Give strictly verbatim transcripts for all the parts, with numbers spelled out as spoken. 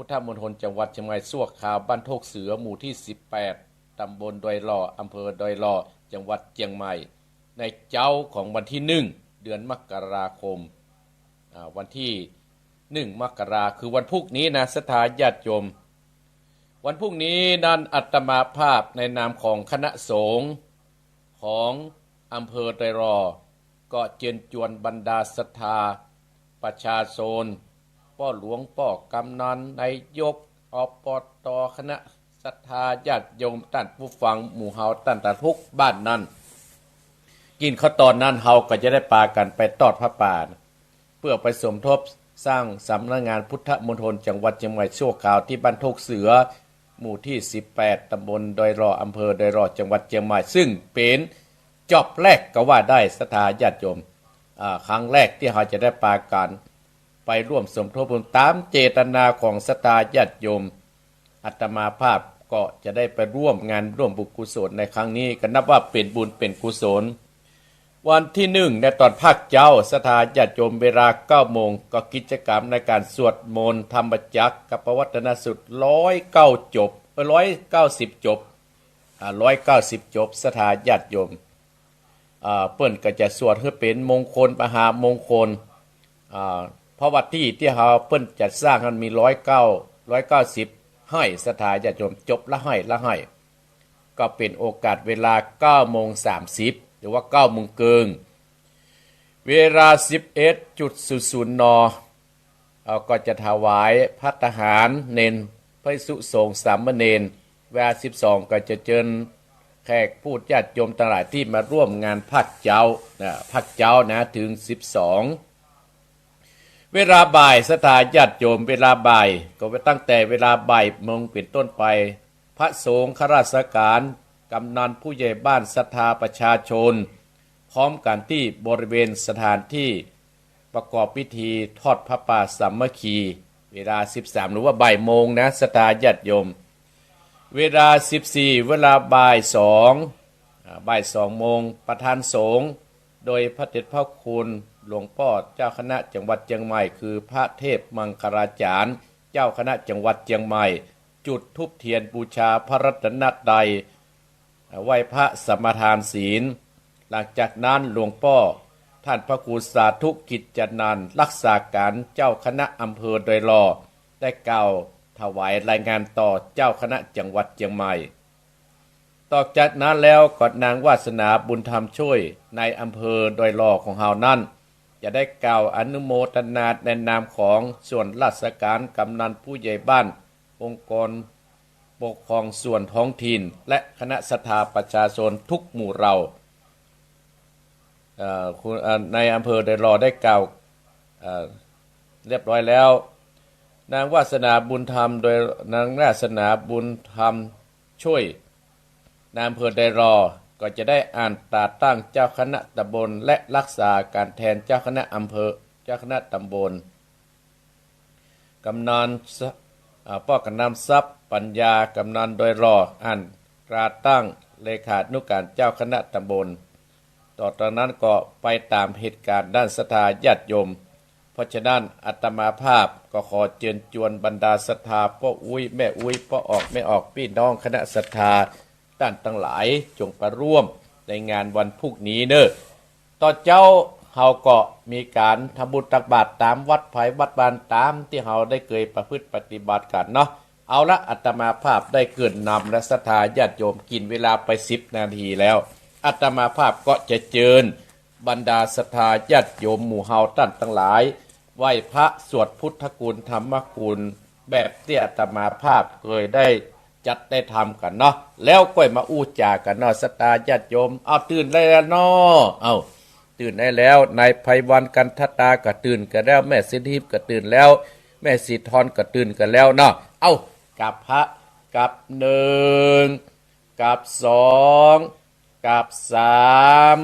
พุทธมณฑลจังหวัดเจียงใหม่ชั่วคราว บ้านโคกเสือ หมู่ตี้สิบแปด ตำบลดอยหล่อ อำเภอดอยหล่อ จังหวัดเจียงใหม่ ในเจ๊าของวันตี้หนึ่ง เดือนมกราคม อ่า วันตี้หนึ่ง มกรา คือวันพูกนี้นะ ศรัทธาญาติโยม วันพูกนี้นั้นอาตมาภาพในนามของคณะสงฆ์ของอำเภอดอยหล่อ ก็เจิญจวนบรรดาศรัทธาประชาชน ป้อหลวง ป้อกำนัล นายก อปต คณะศรัทธาญาติโยม ต้านผู้ฟังหมู่เฮา ต้านตะทุกบ้านนั้น กิ๋นข้าวตอนนั้น เฮาก็จะได้ปากั๋นไปตอดผ้าป่า เปื้อไปสมทบสร้างสำนักงานพุทธมณฑลจังหวัดเจียงใหม่ชั่วคราวตี้บ้านโคกเสือ หมู่ตี้สิบแปด ตำบลดอยหล่อ อำเภอดอยหล่อ จังหวัดเจียงใหม่ ซึ่งเป๋นจ๊อบแรกก็ว่าได้ ศรัทธาญาติโยม อ่า ครั้งแรกตี้เฮาจะได้ปากั๋นไปร่วมสมทบบุญต๋ามเจตนาของศรัทธาญาติโยม อาตมาภาพก็จะได้ไปร่วมงานร่วมบุญกุศลในครั้งนี้ ก็นับว่าเป๋นบุญเป๋นกุศล วันตี้หนึ่งในตอนภาคเจ๊า ศรัทธาญาติโยม เวลาเก้าโมง ก็กิจกรรมในก๋านสวดมนต์ธรรมจักรกัปปวัตตนสูตร ร้อยเก้าจบ เอ้ย ร้อยเก้าสิบจบ อ่า ร้อยเก้าสิบจบ ศรัทธาญาติโยม อ่า เปิ้นก็จะสวดหื้อเป๋นมงคล มหามงคล อ่า เพราะว่าตี้ตี้เฮาเปิ้นจัดสร้างนั้นมีร้อยเก้า ร้อยเก้าสิบ ไฮ่ ศรัทธาญาติโยม จบละไฮ่ละไฮ่ ก็เป๋นโอกาสเวลาเก้าโมงสามสิบ หรือว่าเก้าโมงเกิ่ง เวลาสิบเอ็ดจุดศูนย์ศูนย์ น. เอ่อ ก็จะถวายภัตตาหารเณร พระภิกษุสงฆ์สามเณร เวลาสิบสอง ก็จะเจิญแขกผู้ญาติโยมตังหลายตี้มาร่วมงานภาคเจ๊านะ ภาคเจ๊านะ เถิงสิบสอง เวลาบ่าย ศรัทธาญาติโยม เวลาบ่ายก็ตั้งแต่เวลาบ่ายโมงเป๋นต้นไป พระสงฆ์ข้าราชก๋าน กำนัล ผู้ใหญ่บ้าน ศรัทธาประชาชน พร้อมกั๋นตี้บริเวณสถานตี้ประกอบพิธีทอดผ้าป่าสามัคคี เวลาสิบสาม หรือว่าบ่ายโมงนะ ศรัทธาญาติโยม เวลาสิบสี่ เวลาบ่ายสอง อ่า บ่ายสองโมง ประธานสงฆ์ โดยพระเดชพระคุณหลวงป้อเจ้าคณะจังหวัดเจียงใหม่ คือพระเทพมังคลาจารย์ เจ้าคณะจังหวัดเจียงใหม่ จุดธูปเทียนบูชาพระรัตนตรัย ไหว้พระสมาทานศีล หลังจากนั้นหลวงป้อท่านพระครูสาธุกิจจานันท์ รักษาก๋านเจ้าคณะอำเภอดอยหล่อ ได้กล่าวถวายรายงานต่อเจ้าคณะจังหวัดเจียงใหม่ ต่อจากนั้นแล้วก็นางวาสนาบุญธรรมช่วย นายอำเภอดอยหล่อของเฮานั้น จะได้กล่าวอนุโมทนาในนามของส่วนราชก๋าน กำนัล ผู้ใหญ่บ้าน องค์กรปกครองส่วนท้องถิ่น และคณะศรัทธาประชาชนทุกหมู่เหล่า เอ่อ คุณ เอ่อ นายอำเภอดอยหล่อได้กล่าว เอ่อ เรียบร้อยแล้ว นางวาสนาบุญธรรม โดย นางวาสนาบุญธรรมช่วย นายอำเภอดอยหล่อ ก็จะได้อ่านตราตั้งเจ้าคณะตำบล และรักษาก๋านแทนเจ้าคณะอำเภอ เจ้าคณะตำบล กำนัล อ่า ป้อกำนัลทรัพย์ปัญญา กำนัลดอยหล่อ อ่านตราตั้งเลขานุก๋านเจ้าคณะตำบล ต่อจากนั้นก็ไปต๋ามเหตุก๋ารณ์ด้านศรัทธาญาติโยม เพราะฉะนั้นอาตมาภาพก็ขอเจิญจวนบรรดาศรัทธาป้ออุ๊ยแม่อุ๊ย ป้อออกแม่ออก ปี้น้องคณะศรัทธาต้านตังหลาย จงไปร่วมในงานวันพูกนี้เน่อ ต๋อนเจ๊าเฮาก็มีก๋านทำบุญตักบาตรต๋ามวัดไผวัดมัน ต๋ามตี้เฮาได้เกยประพฤติปฏิบัติกั๋นเนาะ เอาละ อาตมาภาพได้เกริ่นนำและศรัทธาญาติโยม กิ๋นเวลาไปสิบนาทีแล้ว อาตมาภาพก็จะเจิญบรรดาศรัทธาญาติโยมหมู่เฮาต้านตังหลาย ไหว้พระสวดพุทธคุณธรรมคุณ แบบตี้อาตมาภาพเกยได้จัดได้ทำกั๋นเนาะ แล้วก้อยมาอู้จ๋ากั๋นเนาะ ศรัทธาญาติโยม เอาตื่นได้แล้วเนาะ เอา ตื่นได้แล้ว นายไพวัน กันทตา ก็ตื่นกั๋นแล้ว แม่สินทิพย์ก็ตื่นแล้ว แม่สีทรก็ตื่นกั๋นแล้วเนาะ เอา กราบพระ กราบหนึ่ง กราบสอง กราบสาม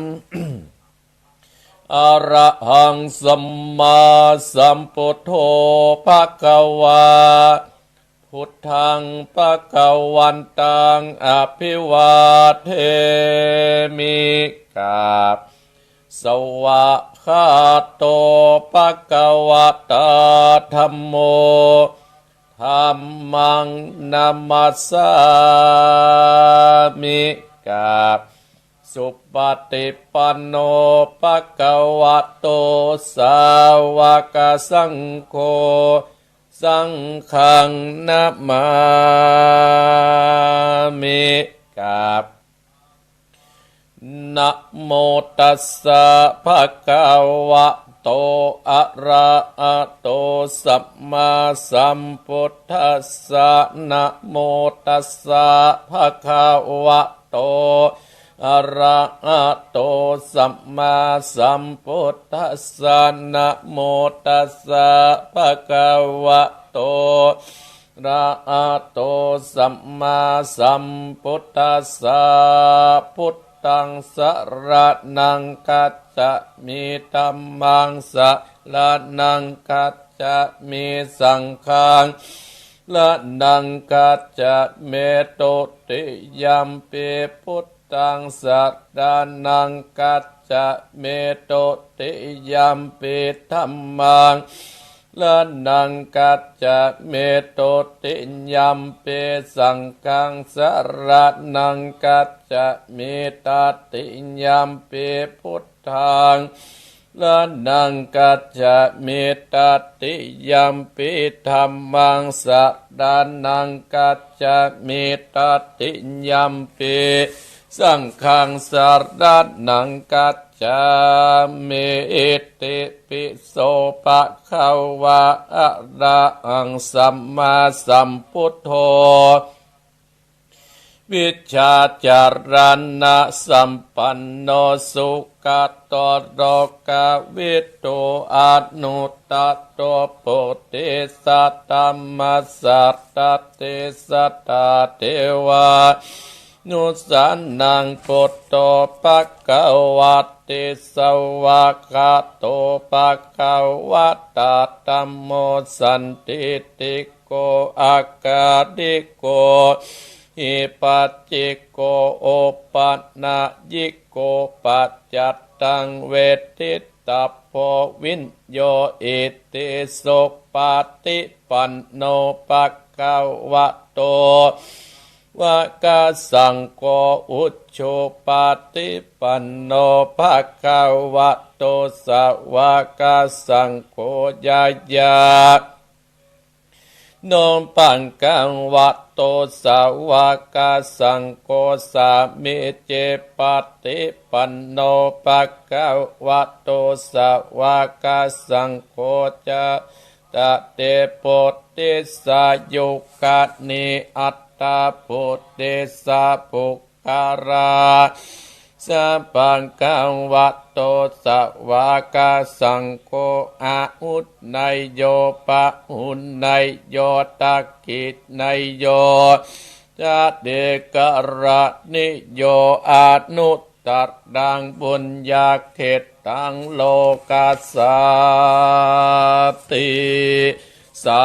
อะระหังสัมมาสัมพุทโธ ภะคะวา พุทธัง ภะคะวันตัง อะภิวาเทมิ กราบ สวากขาโต ภะคะวะตา ธัมโม ธัมมัง นะมัสสามิ กราบ สุปฏิปันโน ภะคะวะโต สาวกสังโฆ สังฆัง นะมามิ กราบ นะโมตัสสะ ภะคะวะโต อะระหะโต สัมมาสัมพุทธัสสะ นะโมตัสสะ ภะคะวะโต อะระหะโต สัมมาสัมพุทธัสสะ นะโมตัสสะ ภะคะวะโต อะระหะโต สัมมาสัมพุทธัสสะ พุทธัง สะระณัง คัจฉามิ ธัมมัง สะระณัง คัจฉามิ สังฆัง สะระณัง คัจฉามิ ทุติยัมปิ พุทธัง สะระณัง คัจฉามิ ทุติยัมปิ ธัมมัง สะระณัง คัจฉามิ ทุติยัมปิ สังฆัง สะระณัง คัจฉามิ ตติยัมปิ พุทธัง สะระณัง คัจฉามิ ตติยัมปิ ธัมมัง สะระณัง คัจฉามิ ตติยัมปิ สังฆัง สะระณัง คัจฉามิ อิติปิโส ภะคะวะ อะระหัง สัมมาสัมพุทโธ วิชชาจารณะสัมปันโน สุขะโต โลกะวิทู อนุตตะโต ปุริสะธัมมะสะ ตติสะ ตถาเทวานุสสานัง ปุตโธ ภะคะวะติ สวากขาโต ภะคะวะตะ ธัมโม สันทิฏฐิโก อะกาลิโก หิปัสสิโก โอปะนะยิโก ปัจจัตตัง เวทิตตะโพ วิญโญ อิติ สุปะฏิปันโน ภะคะวะโต สวากขาสังโฆ อุจุปะฏิปันโน ภะคะวะโต สวากขาสังโฆ ญาญาโณ ภะคะวะโต สวากขาสังโฆ สามีจิปะฏิปันโน ภะคะวะโต สวากขาสังโฆ จาตาเต ปุริสายุคานิ อัตถาปุริสาปุคคลา สะ ภะคะวะโต สวากขาสังโฆ อาหุเนยโย ปะหุเนยโย ทักขิเนยโย จาติกรณิโย อนุตตรัง ปุญญาเขตตัง โลกัสสาติ สา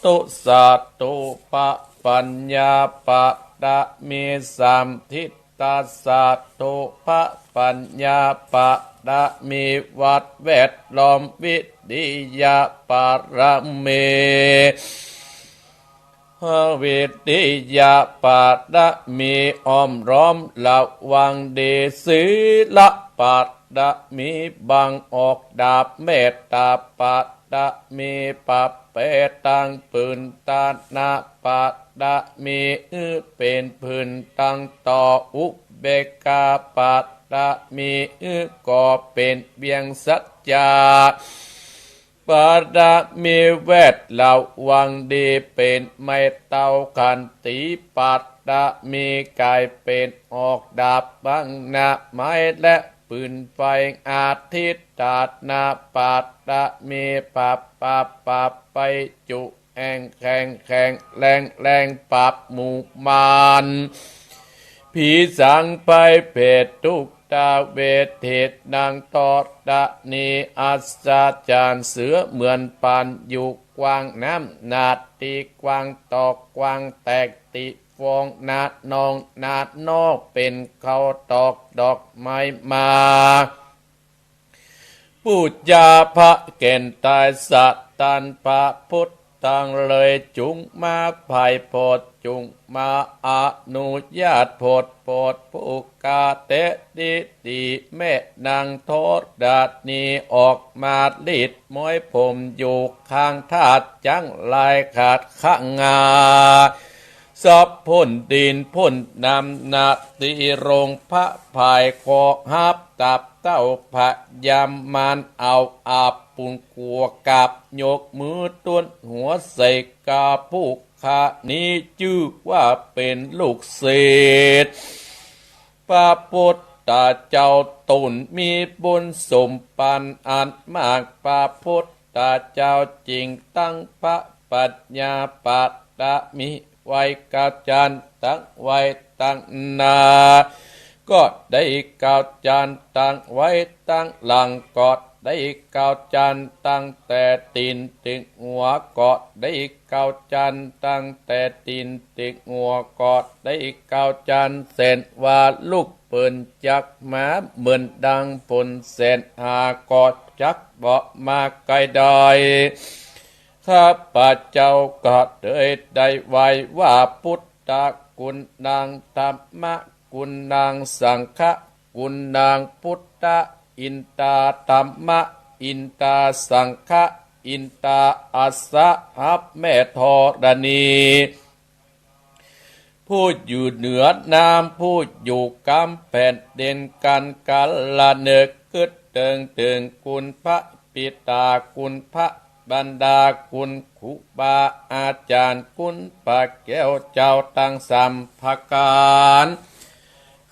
ธุ สาธุ พระปัญญาปะตะมี สามทิศตะ สาธุ พระปัญญาปะตะมี วัดแวดล้อม วิริยะปะระมี วิริยะปะระมี อ้อมล้อมระวังดี ศีละปะระมี บังออกดาบ เมตตาปะระมี ปะเปตัง ปืนตานะปะระมี อื้อเป๋นปืนตังต่อ อุเบกขาปะระมี อื้อก่อเป๋นเวียงสัจจะ ปะระมี แวดระวังดี เป๋นไม้เต้า ขันติปะระมี ก๋ายเป๋นออกดาบ บังหน้าไม้และปืนไฟ อธิฏฐานะปะระมี ปะปะปะไปจุ แอ่งแข่งแข่งแรงแรง ปราบหมู่มาร ผีสางภัยเปรต ทุกตาเวทเทศนัง ธรณี อัศจรรย์ เสมือนปานอยู่กว้าง น้ำหนาตี้กว้าง ตอกกว้างแตกตี้ฟอง หน้านองหน้านอก เป๋นเขาตอกดอกไม้มา ปู๋จาพระแก่นตาย สะตันพระพุท ตังเลย จุ่งมาไพร่โผด จุ่งมาอนุญาตโผด โผดผู้กาเตะดีดี แม่นางธรณีออกมาลีดม้อยผมอยู่ข้างธาตุ จั้งลายขาดข้างงา สะพ้นดินพ้นน้ำ นาตีโรงพระพาย ขอฮับตับเต้าพญามาร เอาอาบปุงกัวกราบ ยกมือต้นหัวใส่กา ผู้ข้านี้จื้อว่าเป๋นลูกศิษย์พระพุทธเจ้า ต๋นมีบุญสมปันอันมาก พระพุทธเจ้าจึงตั้งพระปัญญาปาระมี ไหว้เก้าจั๊นตังไว้ตังหน้า ก็ได้เก้าจั๊นตังไว้ตังหลัง ก็ได้เก้าจั๊นตั้งแต่ตี๋นเถิงหัว ก็ได้เก้าจั๊นตั้งแต่ตี๋นเถิงหัว ก็ได้เก้าจั๊น แสนว่าลูกเปิ้นจักมา เหมือนดังฝนแสนหา ก็จักบ่มาใก้ได้ ข้าพเจ้าก็เลยได้ไหว้ว่า พุทธคุณนาง ธรรมคุณนาง สังฆคุณนาง พุทธะอินตา ธรรมะอินตา สังฆะอินตา อัสสะฮับแม่ธรณี ผู้อยู่เหนือน้ำ ผู้อยู่กำแผ่นดิน กันกาละเนิก กึ๊ดเถิงเถิงคุณพระปิตา คุณพระมารดา คุณครูบาอาจ๋ารย์ คุณพระแก้วเจ้าตังสามประก๋าร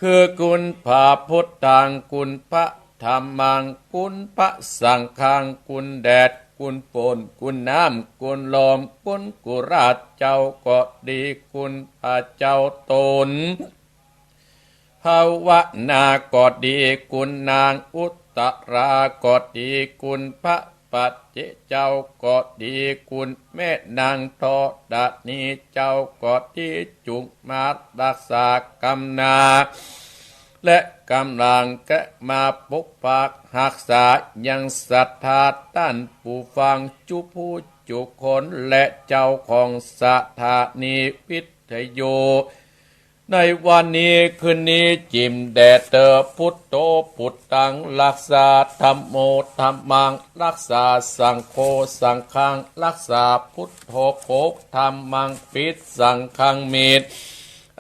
คือคุณพระพุทธัง คุณพระธัมมัง คุณพระสังฆัง คุณแดด คุณฝน คุณน้ำ คุณลม คุณกุราชเจ้าก็ดี คุณพระเจ้าต๋น ภาวนาก็ดี คุณนางอุตราก็ดี คุณพระปัจเจกเจ้าก็ดี คุณแม่นางธรณีเจ้าก็ดี จุ่งมารักษากำนา และกำลังแก่มาปกปักฮักษายังศรัทธาต้านผู้ฟังจุผู้จุคนและเจ้าของสถานีวิทยุ ในวันนี้คืนนี้จิ่มแด่เตอ พุทโธพุทธัง รักษา ธัมโมธัมมัง รักษา สังโฆสังฆัง รักษา พุทโธโภค ธัมมังปิ สังฆังมิตร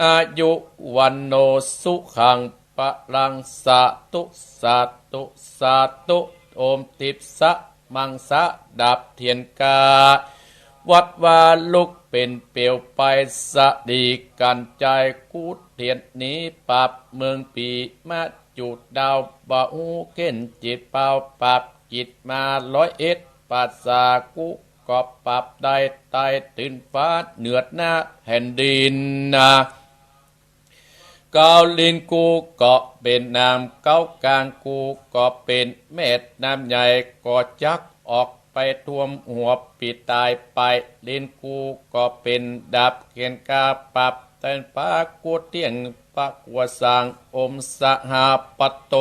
อายุ วัณโณ สุขัง พลัง สาธุ สาธุ สาธุ โอมทิพย์สะ มังสะ ดับเทียนกา วัดวาลุกเป๋นเปลวไฟ สะดีกัญชัย กู้เทียนหนีปาปเมืองผี มาจุดดาวบ่ฮู้เข็ญจิตเปล่า ปาปจิตมาร้อยเอ็ดภาษา กู้ก็ปาปได้ ไต่ตื่นฟ้าเหนือหน้าแผ่นดินนา เก๊าลิ้นกู้ก็เป๋นน้ำ เก๊ากลางกู้ก็เป๋นแม่น้ำใหญ่ ก็จักออกไปท่วมหัวผีต๋ายไป ลิ้นกู้ก็เป๋นดาบเขียนกา ปราบแตนฟ้ากู้เตี้ยง พระกัวสร้าง อมสหาปัตโต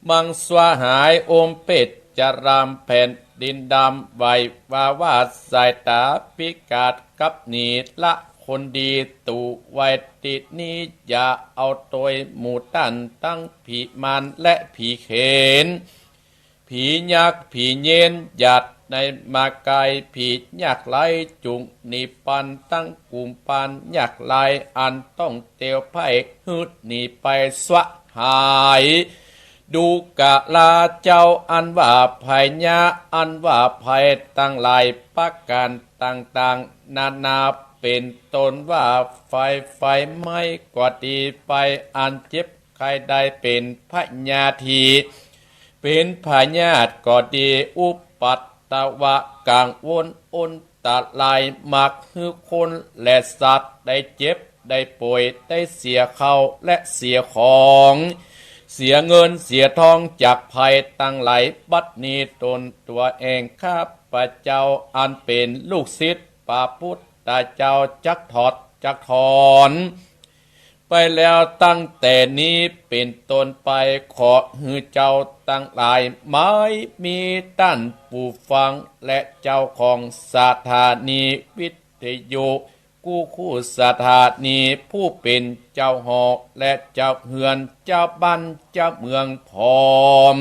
มังสวาหาย อมเพชฌาราม แผ่นดินดำ ไหววาวาด สายต๋าพิกาศ กับหนีละคนดี ตู่ไว้ตี้นี้ อย่าเอาตวยหมู่ต้าน ตึงผีมารและผีเขน ผียักษ์ผีเยน หยาดในมาไกล ผียากไร้ จุ่งหนีปัน ตึงกุมภาลยากไร้ อันต้องเตียวไพร่ หื้อหนีไปสวาหาย ดูกราเจ้า อันว่าภัยยะ อันว่าภัยตังหลายประก๋านต่างๆ นานา เป๋นต้นว่าไฟ ไฟไหม้ก็ดี ไฟอันเจ็บไข้ได้เป๋นพยาธิ เป๋นพยาธิก็ดี อุปัตตวะกังวลอนตราย มักหื้อคนและสัตว์ได้เจ็บได้ป่วย ได้เสียข้าวและเสียของ เสียเงินเสียทอง จากภัยตังหลาย บัดนี้ต๋นตั๋วเอง ข้าพเจ้าอันเป๋นลูกศิษย์พระพุทธเจ้า จักถอดจักถอน ไปแล้วตั้งแต่นี้เป๋นต้นไป ขอหื้อเจ้าตังหลาย หมายมีต้านผู้ฟังและเจ้าของสถานีวิทยุ กู้คู่สถานี ผู้เป๋นเจ้าหอและเจ้าเฮือน เจ้าบ้านเจ้าเมืองพร้อม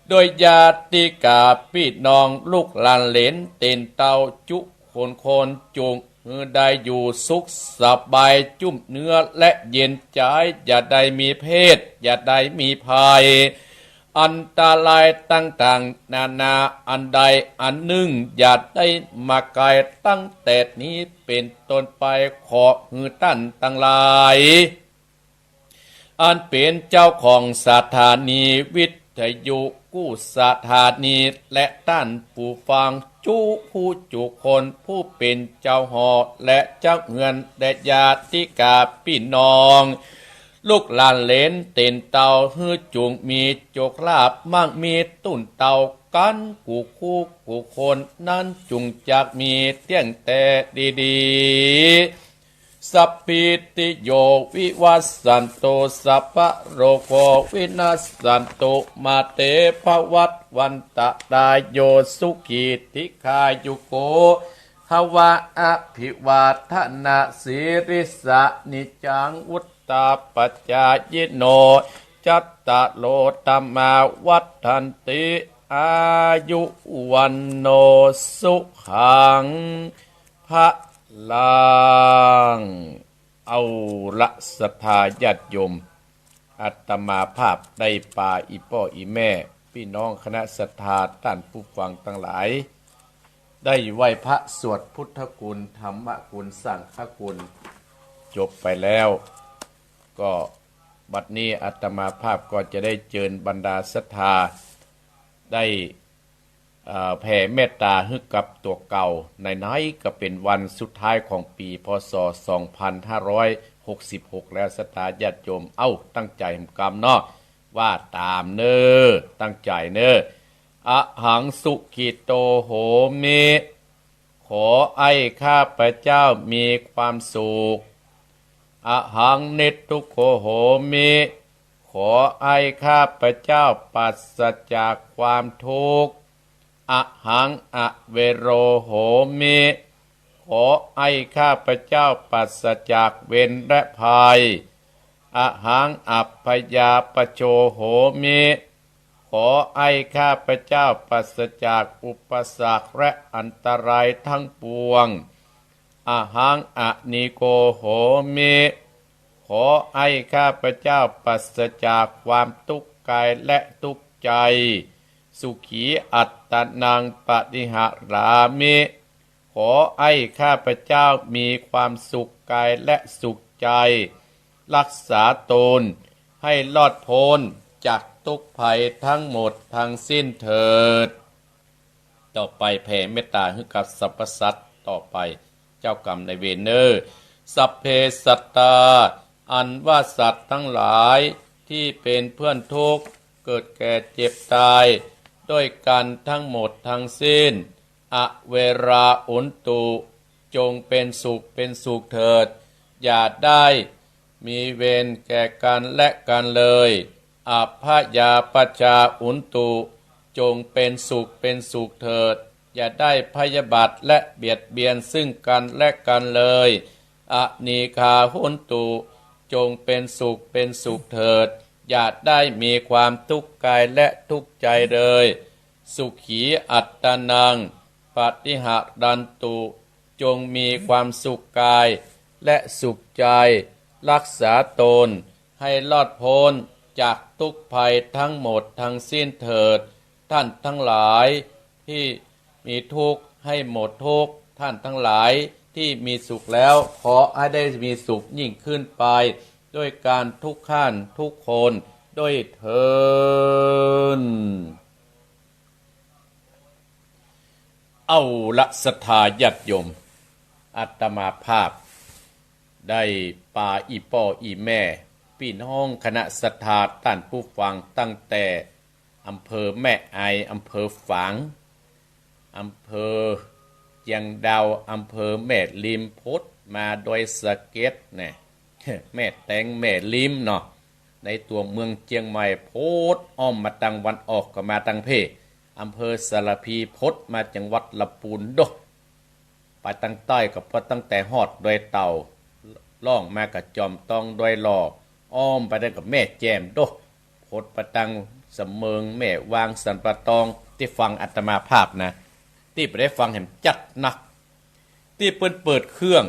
โดยญาติกาปี้น้องลูกหลานเหลนเต๋นเต้าจุคนคน จุ่งหื้อได้อยู่สุขสบาย จุ้มเนื้อและเย็นใจ๋ อย่าได้มีเพศ อย่าได้มีภัย อันตรายต่างๆ นานาอันใดอันนึ่ง อย่าได้มาใก้ ตั้งแต่นี้เป๋นต้นไป ขอหื้อต้านตังหลาย อันเป๋นเจ้าของสถานีวิทยุกู้สถานี และต้านผู้ฟังจุผู้จุคน ผู้เป๋นเจ้าหอและเจ้าเฮือน และญาติกาปี้น้อง ลูกหลานเหลนเต๋นเต้า หื้อจุ่งมีโจคลาภ มั่งมีตุ้นเต้ากั๋นกู้คู่กู้คน นั้นจุ่งจักมีเตี้ยงแต๊ดีๆ สัพพีติโยวิวัชชันตุ สัพพะโรโควินัสสันตุ มาเตภวัตวันตะรายโย สุขีทีฆายุโกภวะ อภิวาทะนะสีลิสสะ นิจจังวุฑฒาปะจายิโน จัตตาโรธัมมาวัฑฒันติ อายุวัณโณสุขัง พะลัง เอาละศรัทธาญาติโยม อาตมาภาพได้ปาอี่ป้ออี่แม่ ปี้น้องคณะศรัทธาต้านผู้ฟังตังหลาย ได้ไหว้พระสวดพุทธคุณ ธรรมคุณ สังฆคุณ จบไปแล้ว ก็บัดนี้อาตมาภาพก็จะได้เจิญบรรดาศรัทธา ได้ เอ่อ แผ่เมตตาหื้อกับตั๋วเก่า ไหนๆ ก็เป๋นวันสุดท้ายของปี๋ พ.ศ. สองพันห้าร้อยหกสิบหก แล้ว ศรัทธาญาติโยม เอ้า ตั้งใจ๋กำเนาะ ว่าต๋ามเน่อ ตั้งใจ๋เน่อ อะหังสุขิโตโหมิ ขอให้ข้าพเจ้ามีความสุข อะหังนิทุกโขโหมิ ขอให้ข้าพเจ้าปราศจากความทุกข์ อะหังอะเวโรโหมิ ขอให้ข้าพเจ้าปราศจากเวรและภัย อะหังอัพพยาปโชโหมิ ขอให้ข้าพเจ้าปราศจากอุปสรรคและอันตรายทั้งปวง อะหังอะนีโกโหมิ ขอให้ข้าพเจ้าปราศจากความทุกข์กายและทุกข์ใจ สุขีอัตตานังปฏิหารามิ ขอให้ข้าพเจ้ามีความสุขกายและสุขใจ รักษาตนให้รอดพ้นจากทุกข์ภัยทั้งหมดทั้งสิ้นเถิด ต่อไปแผ่เมตตาหื้อกับสรรพสัตว์ต่อไป เจ้ากรรมนายเวรเน่อ สัพเพสัตตา อันว่าสัตว์ทั้งหลายที่เป็นเพื่อนทุกข์ เกิดแก่เจ็บตาย ด้วยกันทั้งหมดทั้งสิ้น อะเวราหุนตุ จงเป็นสุขเป็นสุขเถิด อย่าได้มีเวรแก่กันและกันเลย อัพพยาปัชชาหุนตุ จงเป็นสุขเป็นสุขเถิด อย่าได้พยาบาทและเบียดเบียนซึ่งกันและกันเลย อะนีฆาหุนตุ จงเป็นสุขเป็นสุขเถิด อย่าได้มีความทุกข์กายและทุกข์ใจเลย สุขีอัตตานัง ปฏิหารันตุ จงมีความสุขกายและสุขใจ รักษาตนให้รอดพ้นจากทุกข์ภัยทั้งหมดทั้งสิ้นเถิด ท่านทั้งหลายที่มีทุกข์ให้หมดทุกข์ ท่านทั้งหลายที่มีสุขแล้ว ขอให้ได้มีสุขยิ่งขึ้นไป ด้วยกันทุกท่านทุกคนด้วยเทอญ เอาละศรัทธาญาติโยม อาตมาภาพได้ปาอี่ป้ออี่แม่ ปี้น้องคณะศรัทธาต้านผู้ฟังตั้งแต่อำเภอแม่อาย อำเภอฝาง อำเภอเจียงดาว อำเภอแม่ริม พุดมาดอยสะเก็ดแน่ แม่แตงแม่ริมเนาะ ในตั๋วเมืองเจียงใหม่ พดอ้อมมาตางวันออกก็มาตางเพ อำเภอสารภี พดมาจังหวัดลำปูนโด ไปตางใต้ก็พดตั้งแต่ฮอดดอยเต่า ล่องมาก็จอมตอง ดอยหล่อ อ้อมไปได้ก็แม่แจ่มโด พดไปตางสำเมิง แม่วาง สันป่าตอง ตี้ฟังอาตมาภาพนะ ตี้บ่ได้ฟังแหมจัดนะ ตี้เปิ้นเปิดเครื่อง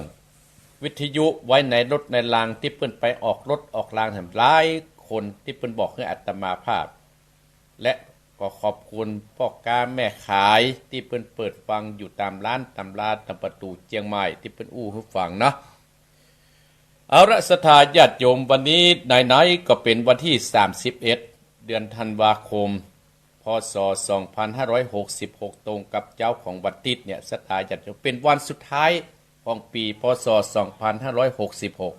วิทยุไว้ในรถในราง ตี้เปิ้นไปออกรถออกรางแหมหลายคน ตี้เปิ้นบอกหื้ออาตมาภาพ และก็ขอบคุณป้อก๊าแม่ขายตี้เปิ้นเปิดฟังอยู่ต๋ามร้านต๋ามลานต๋ามประตู๋เจียงใหม่ตี้เปิ้นอู้หื้อฟังเนาะ เอาละศรัทธาญาติโยม วันนี้ไหนๆก็เป๋นวันตี้สามสิบเอ็ด เดือนธันวาคม พ.ศ. สองพันห้าร้อยหกสิบหก ตรงกับเจ๊าของวันติ๊ดเนี่ย ศรัทธาญาติโยม เป๋นวันสุดท้ายของปี๋ พ.ศ. สองพันห้าร้อยหกสิบหก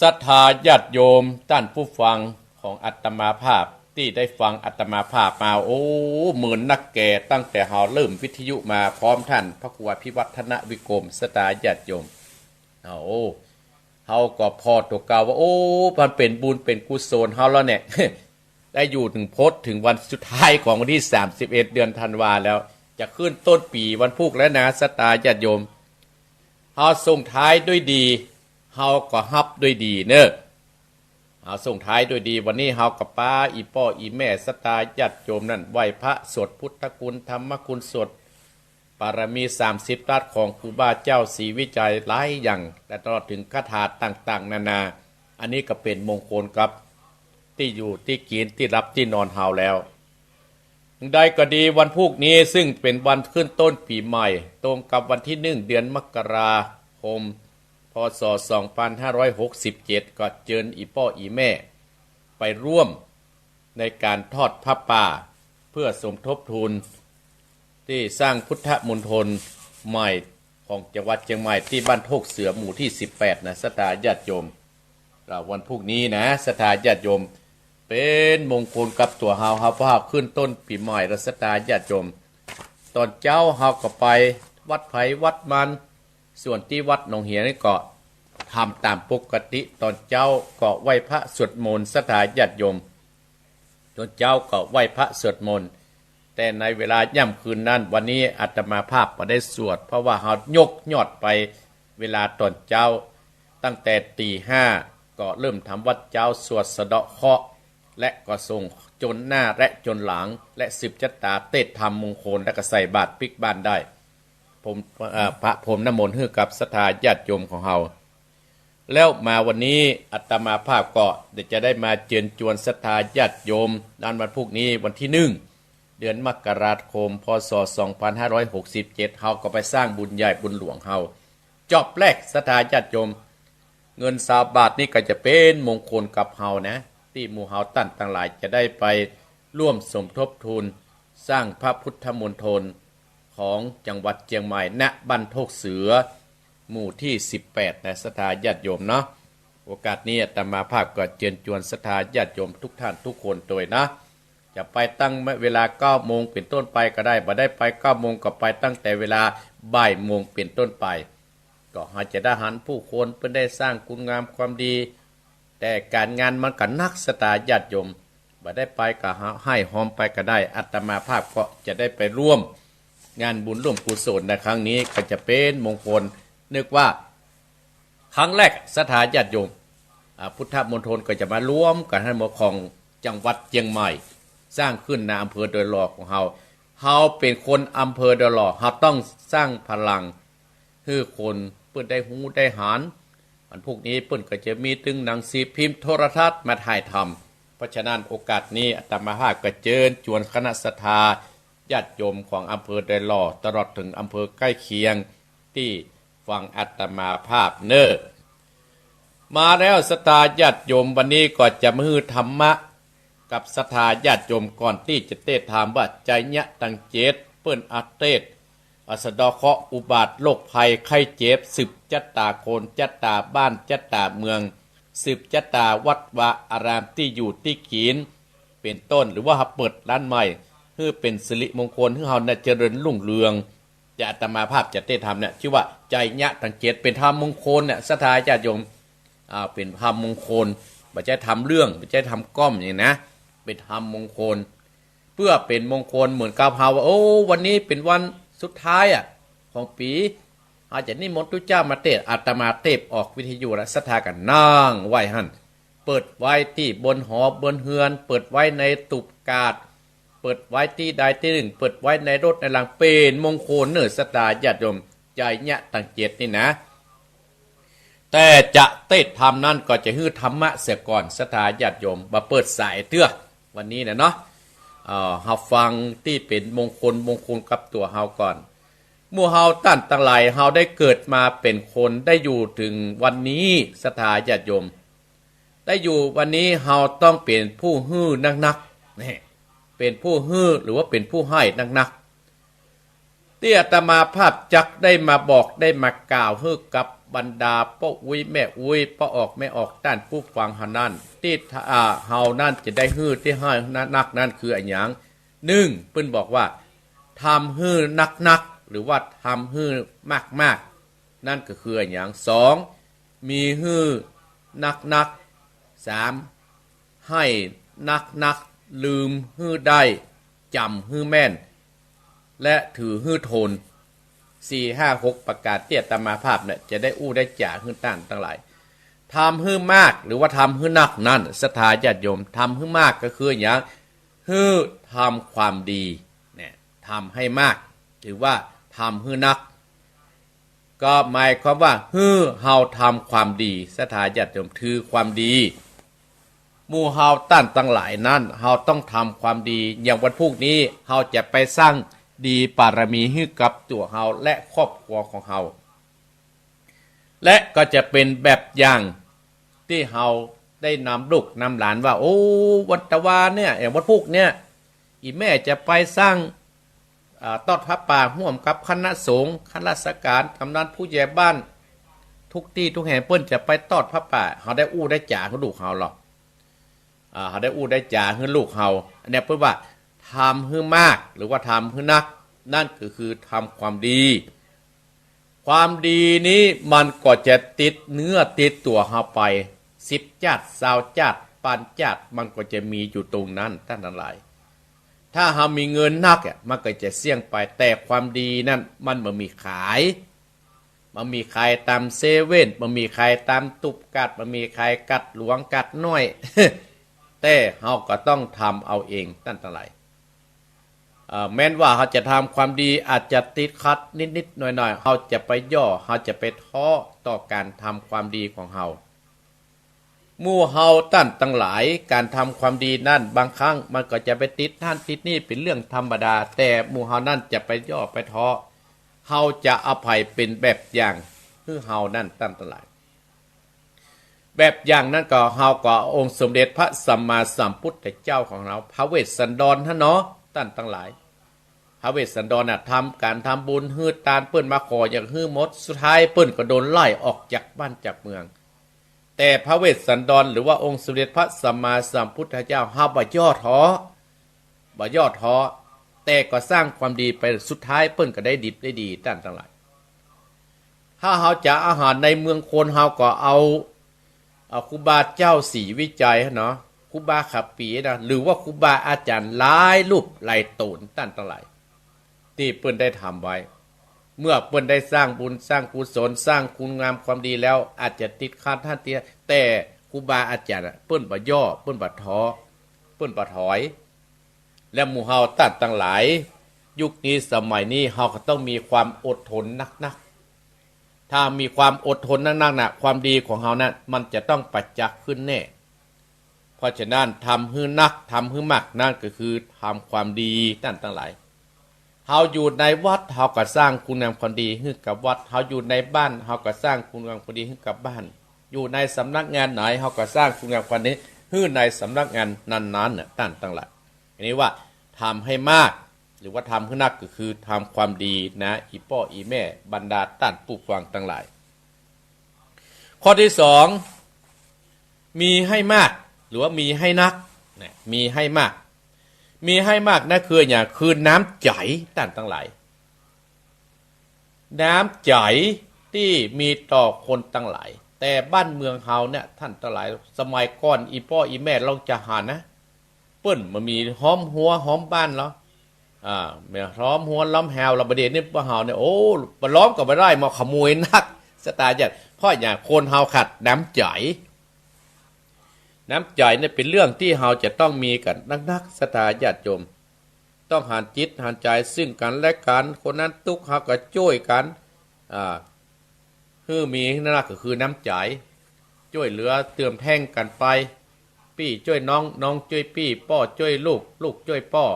ศรัทธาญาติโยมต้านผู้ฟังของอาตมาภาพตี้ได้ฟังอาตมาภาพมา โอ้ เหมือนนักแก่ตั้งแต่เฮาเริ่มวิทยุมาพร้อมต้านพระครูอภิวัฒนวิกรม ศรัทธาญาติโยม เอา เฮาก็ผ่อตั๋วเก่าว่า โอ้ มันเป๋นบุญเป๋นกุศลเฮาแล้วเนี่ย ได้อยู่เถิงพดเถิงวันสุดท้ายของวันตี้สามสิบเอ็ด เดือนธันวาแล้ว จะขึ้นต้นปี๋วันพูกแล้วนะ ศรัทธาญาติโยม เฮาส่งท้ายด้วยดี เฮาก็ฮับด้วยดีเนาะ เฮาส่งท้ายด้วยดี วันนี้เฮาก็ปาอี่ป้ออี่แม่ศรัทธาญาติโยมนั้นไหว้พระสวดพุทธคุณธรรมคุณ สวดปารมีสามสิบทัศน์ของครูบาเจ้าศรีวิชัยหลายอย่าง และตลอดเถิงคาถาต่างๆ นานา อันนี้ก็เป๋นมงคลกับตี้อยู่ตี้กิ๋นตี้หลับตี้นอนเฮาแล้ว อย่างใดก็ดี วันพูกนี้ซึ่งเป๋นวันขึ้นต้นปี๋ใหม่ ตรงกับวันตี้หนึ่ง เดือนมกราคม พ.ศ. สองพันห้าร้อยหกสิบเจ็ด ก็เจิญอี่ป้ออี่แม่ไปร่วมในก๋านทอดผ้าป่า เพื่อสมทบทุนตี้สร้างพุทธมณฑลใหม่ของจังหวัดเจียงใหม่ ตี้บ้านโทกเสือหมู่ตี้สิบแปดนะ ศรัทธาญาติโยม ก็วันพูกนี้นะ ศรัทธาญาติโยม เป๋นมงคลกับตั๋วเฮา เฮา เพราะเฮาขึ้นต้นปี๋ใหม่แล้ว ศรัทธาญาติโยม ต๋อนเจ๊าเฮาก็ไปวัดใผวัดมัน ส่วนตี้วัดหนองเหียงนี่ก็ทำต๋ามปกติ ต๋อนเจ๊าก็ไหว้พระสวดมนต์ ศรัทธาญาติโยม ต๋อนเจ๊าก็ไหว้พระสวดมนต์ แต่ในเวลาย่ำคืนนั้น วันนี้อาตมาภาพบ่ได้สวด เพราะว่าเฮายกยอดไปเวลาต๋อนเจ๊า ตั้งแต่ตี๋ห้าก็เริ่มทำวัตรเจ๊า สวดสะเดาะเคราะห์ และก็ส่งจนหน้าและจนหลัง และสืบจะต๋าเตศน์ธรรมมงคล และก็ใส่บาตรปิ๊กบ้านได้ พรม เอ่อ พระพรมน้ำมนต์หื้อกับศรัทธาญาติโยมของเฮา แล้วมาวันนี้อาตมาภาพก็เดี๋ยวจะได้มาเจิญจวนศรัทธาญาติโยม นั้นวันพูกนี้วันตี้หนึ่ง เดือนมกราคม พ.ศ. สองพันห้าร้อยหกสิบเจ็ด เฮาก็ไปสร้างบุญใหญ่บุญหลวงเฮา จอบแรกศรัทธาญาติโยม เงินซาวบาทนี่ก็จะเป๋นมงคลกับเฮานะ ตี้หมู่เฮาต้านตังหลายจะได้ไปร่วมสมทบทุนสร้างพระพุทธมณฑลของจังหวัดเจียงใหม่ ณ บ้านโทกเสือ หมู่ตี้สิบแปดนะ ศรัทธาญาติโยมเนาะ โอกาสนี้อาตมาภาพก็เจิญจวนศรัทธาญาติโยมทุกท่านทุกคนตวยนะ จะไปตั้งเวลาเก้าโมงเป๋นต้นไปก็ได้ บ่ได้ไปเก้าโมงก็ไปตั้งแต่เวลาบ่ายโมงเป๋นต้นไป ก็เฮาจะได้หันผู้คนเปิ้นได้สร้างคุณงามความดี แต่ก๋านงานมันก็หนักศรัทธาญาติโยม บ่ได้ไปก็ไห้ฮอมไปก็ได้ อาตมาภาพก็จะได้ไปร่วมงานบุญร่วมกุศลในครั้งนี้ ก็จะเป๋นมงคล นึกว่า ครั้งแรกศรัทธาญาติโยม อ่า พุทธมณฑลก็จะมารวมกั๋นหั้นหมดของจังหวัดเจียงใหม่ สร้างขึ้นในอำเภอดอยหล่อของเฮา เฮาเป๋นคนอำเภอดอยหล่อ เฮาต้องสร้างพลังหื้อคนเปิ้นได้ฮู้ได้หัน อันพวกนี้เปิ้นก็จะมีตึงหนังสือพิมพ์โทรทัศน์มาถ่ายทำ เพราะฉะนั้นโอกาสนี้อาตมาภาพก็เจิญจวนคณะศรัทธาญาติโยมของอำเภอดอยหล่อ ตลอดเถิงอำเภอใก้เคียง ตี้ฟังอาตมาภาพเน่อ มาแล้วศรัทธาญาติโยม วันนี้ก็จะมาหื้อธรรมะกับศรัทธาญาติโยม ก่อนตี้จะเตศน์ธรรมว่า ไชยะตังเจ็ด เปิ้นอาเตศน์ อสะเดาะเคราะห์อุบาทโรคภัยไข้เจ็บ สืบจะต๋าคนจะต๋าบ้านจะต๋าเมือง สืบจะต๋าวัดวาอารามตี้อยู่ตี้กิ๋น เป๋นต้น หรือว่าเฮาเปิดร้านใหม่ หื้อเป๋นสิริมงคล หื้อเฮานะเจริญรุ่งเรือง แต่อาตมาภาพจะเตศน์ธรรมเนี่ย จื้อว่าไชยะตังเจ็ด เป๋นธรรมมงคลเนี่ย ศรัทธาญาติโยม อ่า เป๋นธรรมมงคล บ่ใจ้ธรรมเรื่อง บ่ใจ้ธรรมก้อมอย่างนี้นะ เป๋นธรรมมงคล เปื้อเป๋นมงคลเหมือนกับเฮาว่า โอ้ วันนี้เป๋นวันสุดท้ายอะ ของปี๋ เฮาจะนิมนต์ตุ๊เจ้ามาเตศน์ อาตมาเตศน์ออกวิทยุแล้ว ศรัทธาก็นั่งไว้หั้น เปิดไว้ตี้บนหอบนเฮือน เปิดไว้ในตูบกาด เปิดไว้ตี้ใดตี้นึ่ง เปิดไว้ในรถในลาง เป๋นมงคลเน่อ ศรัทธาญาติโยม ไชยะตังเจ็ดนี่นะ แต่จะเตศน์ธรรมนั้นก็จะหื้อธรรมะเสียก่อน ศรัทธาญาติโยม บ่เปิดสายเตื้อ วันนี้นะเนาะ เอ่อ เฮาฟังตี้เป๋นมงคล มงคลกับตั๋วเฮาก่อน หมู่เฮาต้านตังหลาย เฮาได้เกิดมาเป๋นคน ได้อยู่เถิงวันนี้ ศรัทธาญาติโยม ได้อยู่วันนี้ เฮาต้องเป๋นผู้หื้อนักๆ นี่ เป๋นผู้หื้อ หรือว่าเป๋นผู้หื้อนักๆ ตี้อาตมาภาพจักได้มาบอก ได้มากล่าวหื้อกับบรรดาป้ออุ๊ยแม่อุ๊ย ป้อออกแม่ออก ต้านผู้ฟังเฮานั้น ตี้ถ้า อ่า เฮานั้นจะได้หื้อ ตี้หื้อนักๆ นั้นคืออะหยัง นึ่ง เปิ้นบอกว่า ทำหื้อนักๆ หรือว่าทำหื้อมากๆ นั้นก็คืออะหยัง สอง มีหื้อนักๆ สาม หื้อนักๆ ลืมหื้อได้ จ๋ำหื้อแม่น และถือหื้อทน สี่ ห้า หก ประก๋านตี้อาตมาภาพเนี่ย จะได้อู้ได้จ๋าหื้อต้านตังหลาย ทำหื้อมาก หรือว่าทำหื้อนักนั้น ศรัทธาญาติโยม ทำหื้อมากก็คืออะหยัง หื้อทำความดี เนี่ย ทำให้มาก หรือว่าทำหื้อนัก ก็หมายความว่า หื้อเฮาทำความดี ศรัทธาญาติโยม ถือความดี หมู่เฮาต้านตังหลายนั้น เฮาต้องทำความดี อย่างวันพูกนี้ เฮาจะไปสร้างดีปารมีหื้อกับตั๋วเฮาและครอบครัวของเฮา และก็จะเป๋นแบบอย่างตี้เฮาได้นำลูกนำหลานว่า โอ้ วันตะวาเนี่ย เอ่อ วันพูกเนี่ย อี่แม่จะไปสร้าง อ่า ตอดผ้าป่าฮ่วมกับคณะสงฆ์ ข้าราชก๋าน ก๋ำนัน ผู้ใหญ่บ้าน กู้ตี้กู้แห่ง เปิ้นจะไปตอดผ้าป่า เฮาได้อู้ได้จ๋าหื้อลูกเฮาลอ อ่า เฮาได้อู้ได้จ๋าหื้อลูกเฮา อันเนี้ยเปิ้นว่าทำหื้อมาก หรือว่าทำหื้อนัก นั้นก็คือทำความดี ความดีนี้มันก็จะติดเนื้อติดตั๋วเฮาไป สิบจ้าด ซาวจ้าด ปานจ้าด มันก็จะมีอยู่ตรงนั้น ต้านตังหลาย ถ้าเฮามีเงินนักอะ มันก็จะเสี้ยงไป แต่ความดีนั้นมันบ่มีขาย บ่มีขายต๋ามเซเว่น บ่มีขายต๋ามตูบกาด บ่มีขายกาดหลวงกาดน้อย แต่เฮาก็ต้องทำเอาเอง ต้านตังหลาย เอ่อ แม้นว่าเฮาจะทำความดีอาจจะติดขัดนิดๆ หน่อยๆ เฮาจะไปย่อ เฮาจะไปท้อต่อก๋านทำความดีของเฮา หมู่เฮาต้านตังหลาย ก๋านทำความดีนั้นบางครั้งมันก็จะไปติดหั้นติดนี่เป๋นเรื่องธรรมดา แต่หมู่เฮานั้นจะไปย่อไปท้อ เฮาจะเอาใผเป๋นแบบอย่างหื้อเฮานั้นต้านตังหลาย แบบอย่างนั้นก็เฮาก็เอาองค์สมเด็จพระสัมมาสัมพุทธเจ้าของเฮา พระเวสสันดรหั้นเนาะ ต้านตังหลาย พระเวสสันดรน่ะ ทำก๋านทำบุญหื้อตาน เปิ้นมาขออย่างหื้อหมด สุดท้ายเปิ้นก็โดนไล่ออกจากบ้านจากเมือง แต่พระเวสสันดรหรือว่าองค์สมเด็จพระสัมมาสัมพุทธเจ้า เฮาบ่ย่อท้อ บ่ย่อท้อ แต่ก็สร้างความดีไป สุดท้ายเปิ้นก็ได้ดิบได้ดี ต้านตังหลาย ถ้าเฮาจะอาหารในเมืองคน เฮาก็เอา เอาครูบาเจ้าศรีวิชัยเนาะ ครูบาขับปีนะ หรือว่าครูบาอาจ๋ารย์หลายรูปหลายต๋น ต้านตังหลาย ตี้เปิ้นได้ทำไว้ เมื่อเปิ้นได้สร้างบุญสร้างกุศล สร้างคุณงามความดีแล้ว อาจจะติดขัดหั้นติด แต่ครูบาอาจ๋ารย์อะ เปิ้นบ่ย่อ เปิ้นบ่ท้อ เปิ้นบ่ถอย และหมู่เฮาต้านตังหลาย ยุคนี้สมัยนี้ เฮาก็ต้องมีความอดทนนักๆ ถ้ามีความอดทนนักๆ น่ะ ความดีของเฮานั้น มันจะต้องประจักษ์ขึ้นแน่ เพราะฉะนั้น ทำหื้อนัก ทำหื้อมาก นั้นก็คือทำความดี ต้านตังหลาย เฮาอยู่ในวัด เฮาก็สร้างคุณงามความดีหื้อกับวัด เฮาอยู่ในบ้าน เฮาก็สร้างคุณงามความดีหื้อกับบ้าน อยู่ในสำนักงานไหน เฮาก็สร้างคุณงามความดีหื้อในสำนักงานนั้นๆ น่ะ ต้านตังหลาย อันนี้ว่าทำให้มาก หรือว่าทำหื้อนัก ก็คือทำความดีนะ อี่ป้ออี่แม่ บรรดาต้านผู้ฟังตังหลาย ข้อตี้สอง มีให้มาก หรือว่ามีให้นัก นะ มีให้มาก มีให้มากนั้นคืออะหยัง คือน้ำใจ๋ ต้านตังหลาย น้ำใจ๋ตี้มีต่อคนตังหลาย แต่บ้านเมืองเฮาเนี่ย ต้านตังหลาย สมัยก่อนอี่ป้ออี่แม่ลองจะหันนะ เปิ้นบ่มีฮ้อมฮั้วฮ้อมบ้านลอ อ่า บ่ฮ้อมฮั้วฮ้อมแฮวลอ บ่าเดี่ยวนี้ป้อเฮาเนี่ย โอ้ บ่ล้อมก็บ่ได้ บ่ขโมยนัก ศรัทธาญาติ เพราะหยัง คนเฮาขาดน้ำใจ๋ น้ำใจ๋เนี่ยเป๋นเรื่องตี้เฮาจะต้องมีกั๋นนักๆ ศรัทธาญาติโยม ต้องหันจิตหันใจ๋ซึ่งกั๋นและกั๋น คนนั้นตุ๊กข์เฮาก็จ้วยกั๋น อ่า หื้อมีนักๆ ก็คือน้ำใจ๋ จ้วยเหลือเติมแท่งกั๋นไป ปี้จ้วยน้อง น้องจ้วยปี้ ป้อจ้วยลูก ลูกจ้วยป้อ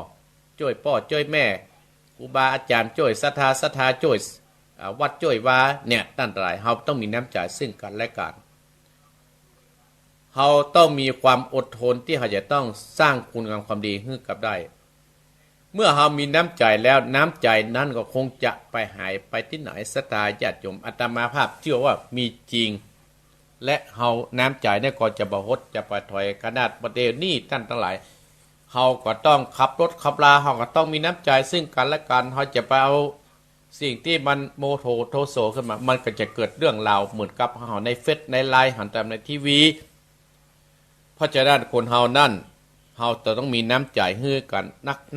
จ้วยป้อจ้วยแม่ ครูบาอาจ๋ารย์จ้วย ศรัทธา ศรัทธาจ้วย อ่า วัดจ้วยวา เนี่ย ต้านตังหลาย เฮาต้องมีน้ำใจ๋ซึ่งกั๋นและกั๋น เฮาต้องมีความอดทนตี้เฮาจะต้องสร้างคุณงามความดีหื้อกับได้ เมื่อเฮามีน้ำใจ๋แล้ว น้ำใจ๋นั้นก็คงจะไปหายไปตี้ไหน ศรัทธาญาติโยม อาตมาภาพเจื้อว่ามีจริง และเฮาน้ำใจ๋เนี่ยก็จะบ่หด จะบ่ถอย ขนาดบ่าเดี่ยวนี้ต้านตังหลาย เฮาก็ต้องขับรถขับลา เฮาก็ต้องมีน้ำใจ๋ซึ่งกั๋นและกั๋น เฮาจะไปเอา สิ่งตี้มันโมโหโทโสขึ้นมา มันก็จะเกิดเรื่องราวเหมือนกับเฮาในเฟซในไลน์ หันต๋ามในทีวี เพราะฉะนั้นคนเฮานั้น เฮาจะต้องมีน้ำใจ๋หื้อกั๋น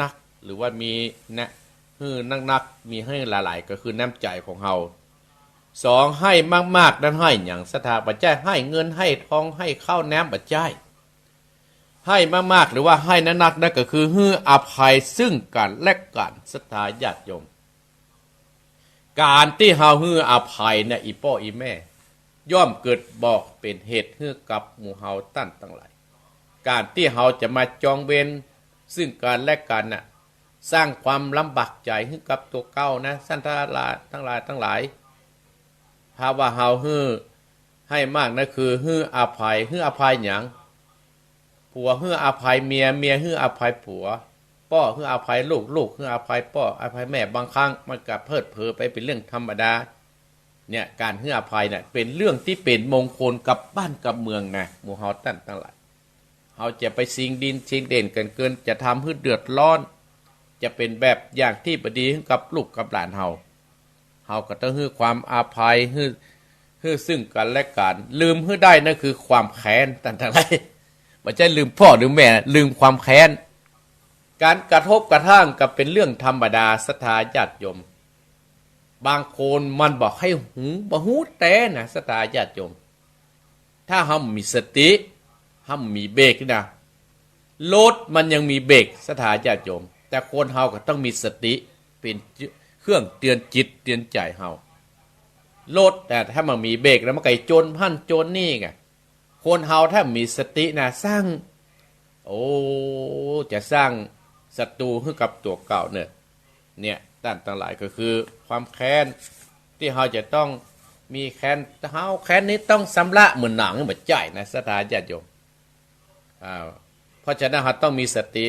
นักๆ หรือว่ามีนะ หื้อนักๆ มีหื้อหลายๆ ก็คือน้ำใจ๋ของเฮา สอง หื้อมากๆ นั้นหื้อหยัง ศรัทธา บ่ใจ้หื้อเงินหื้อทองหื้อข้าวน้ำ บ่ใจ้ หื้อมากๆ หรือว่าหื้อนักๆ นั้นก็คือหื้ออภัยซึ่งกั๋นและกั๋น ศรัทธาญาติโยม ก๋านตี้เฮาหื้ออภัยเนี่ย อี่ป้ออี่แม่ ย่อมเกิดบ่เป๋นเหตุหื้อกับหมู่เฮาต้านตังหลาย ก๋านตี้เฮาจะมาจองเวรซึ่งกั๋นและกั๋นน่ะ สร้างความลำบากใจ๋หื้อกับตั๋วเก่านะ ศรัทธาตังหลายตังหลาย ถ้าว่าเฮาหื้อหื้อมากนั้นคือหื้ออภัย หื้ออภัยหยัง ผัวหื้ออภัยเมีย เมียหื้ออภัยผัว ป้อหื้ออภัยลูก ลูกหื้ออภัยป้อ อภัยแม่ บางครั้งมันก็เพลิดเพลินไปเป๋นเรื่องธรรมดา เนี่ย ก๋านหื้ออภัยเนี่ยเป๋นเรื่องตี้เป๋นมงคลกับบ้านกับเมืองนะ หมู่เฮาต้านตังหลาย เฮาจะไปชิงดีชิงเด่นกั๋นเกิน จะทำหื้อเดือดร้อน จะเป๋นแบบอย่างตี้บ่ดีหื้อกับลูกกับหลานเฮา เฮาก็ต้องหื้อความอภัย หื้อ หื้อซึ่งกั๋นและกั๋น ลืมหื้อได้นั่นคือความแค้น ต้านตังหลาย บ่ใจ้ลืมป้อลืมแม่ ลืมความแค้น ก๋านกระทบกระทั่งก็เป๋นเรื่องธรรมดา ศรัทธาญาติโยม บางคนมันบ่ใค่หู บ่ฮู้แต๊นะ ศรัทธาญาติโยม ถ้าเฮาบ่มีสติ เฮาบ่มีเบรกนี่นะ รถมันยังมีเบรก ศรัทธาญาติโยม แต่คนเฮาก็ต้องมีสติ เป๋นเครื่องเตือนจิตเตือนใจ๋เฮา รถน่ะถ้าบ่มีเบรกแล้วมันก็จะจนหั้นจนนี่ไง คนเฮาถ้าบ่มีสตินะ สร้าง โอ้ จะสร้างศัตรูหื้อกับตั๋วเก่าเนี่ย เนี่ย ต้านตังหลาย ก็คือความแค้นตี้เฮาจะต้องมีแค้น เฮาแค้นนี้ต้องชำระเหมือนหนัง บ่ใจ้นะ ศรัทธาญาติโยม อ่า เพราะฉะนั้นเฮาต้องมีสติ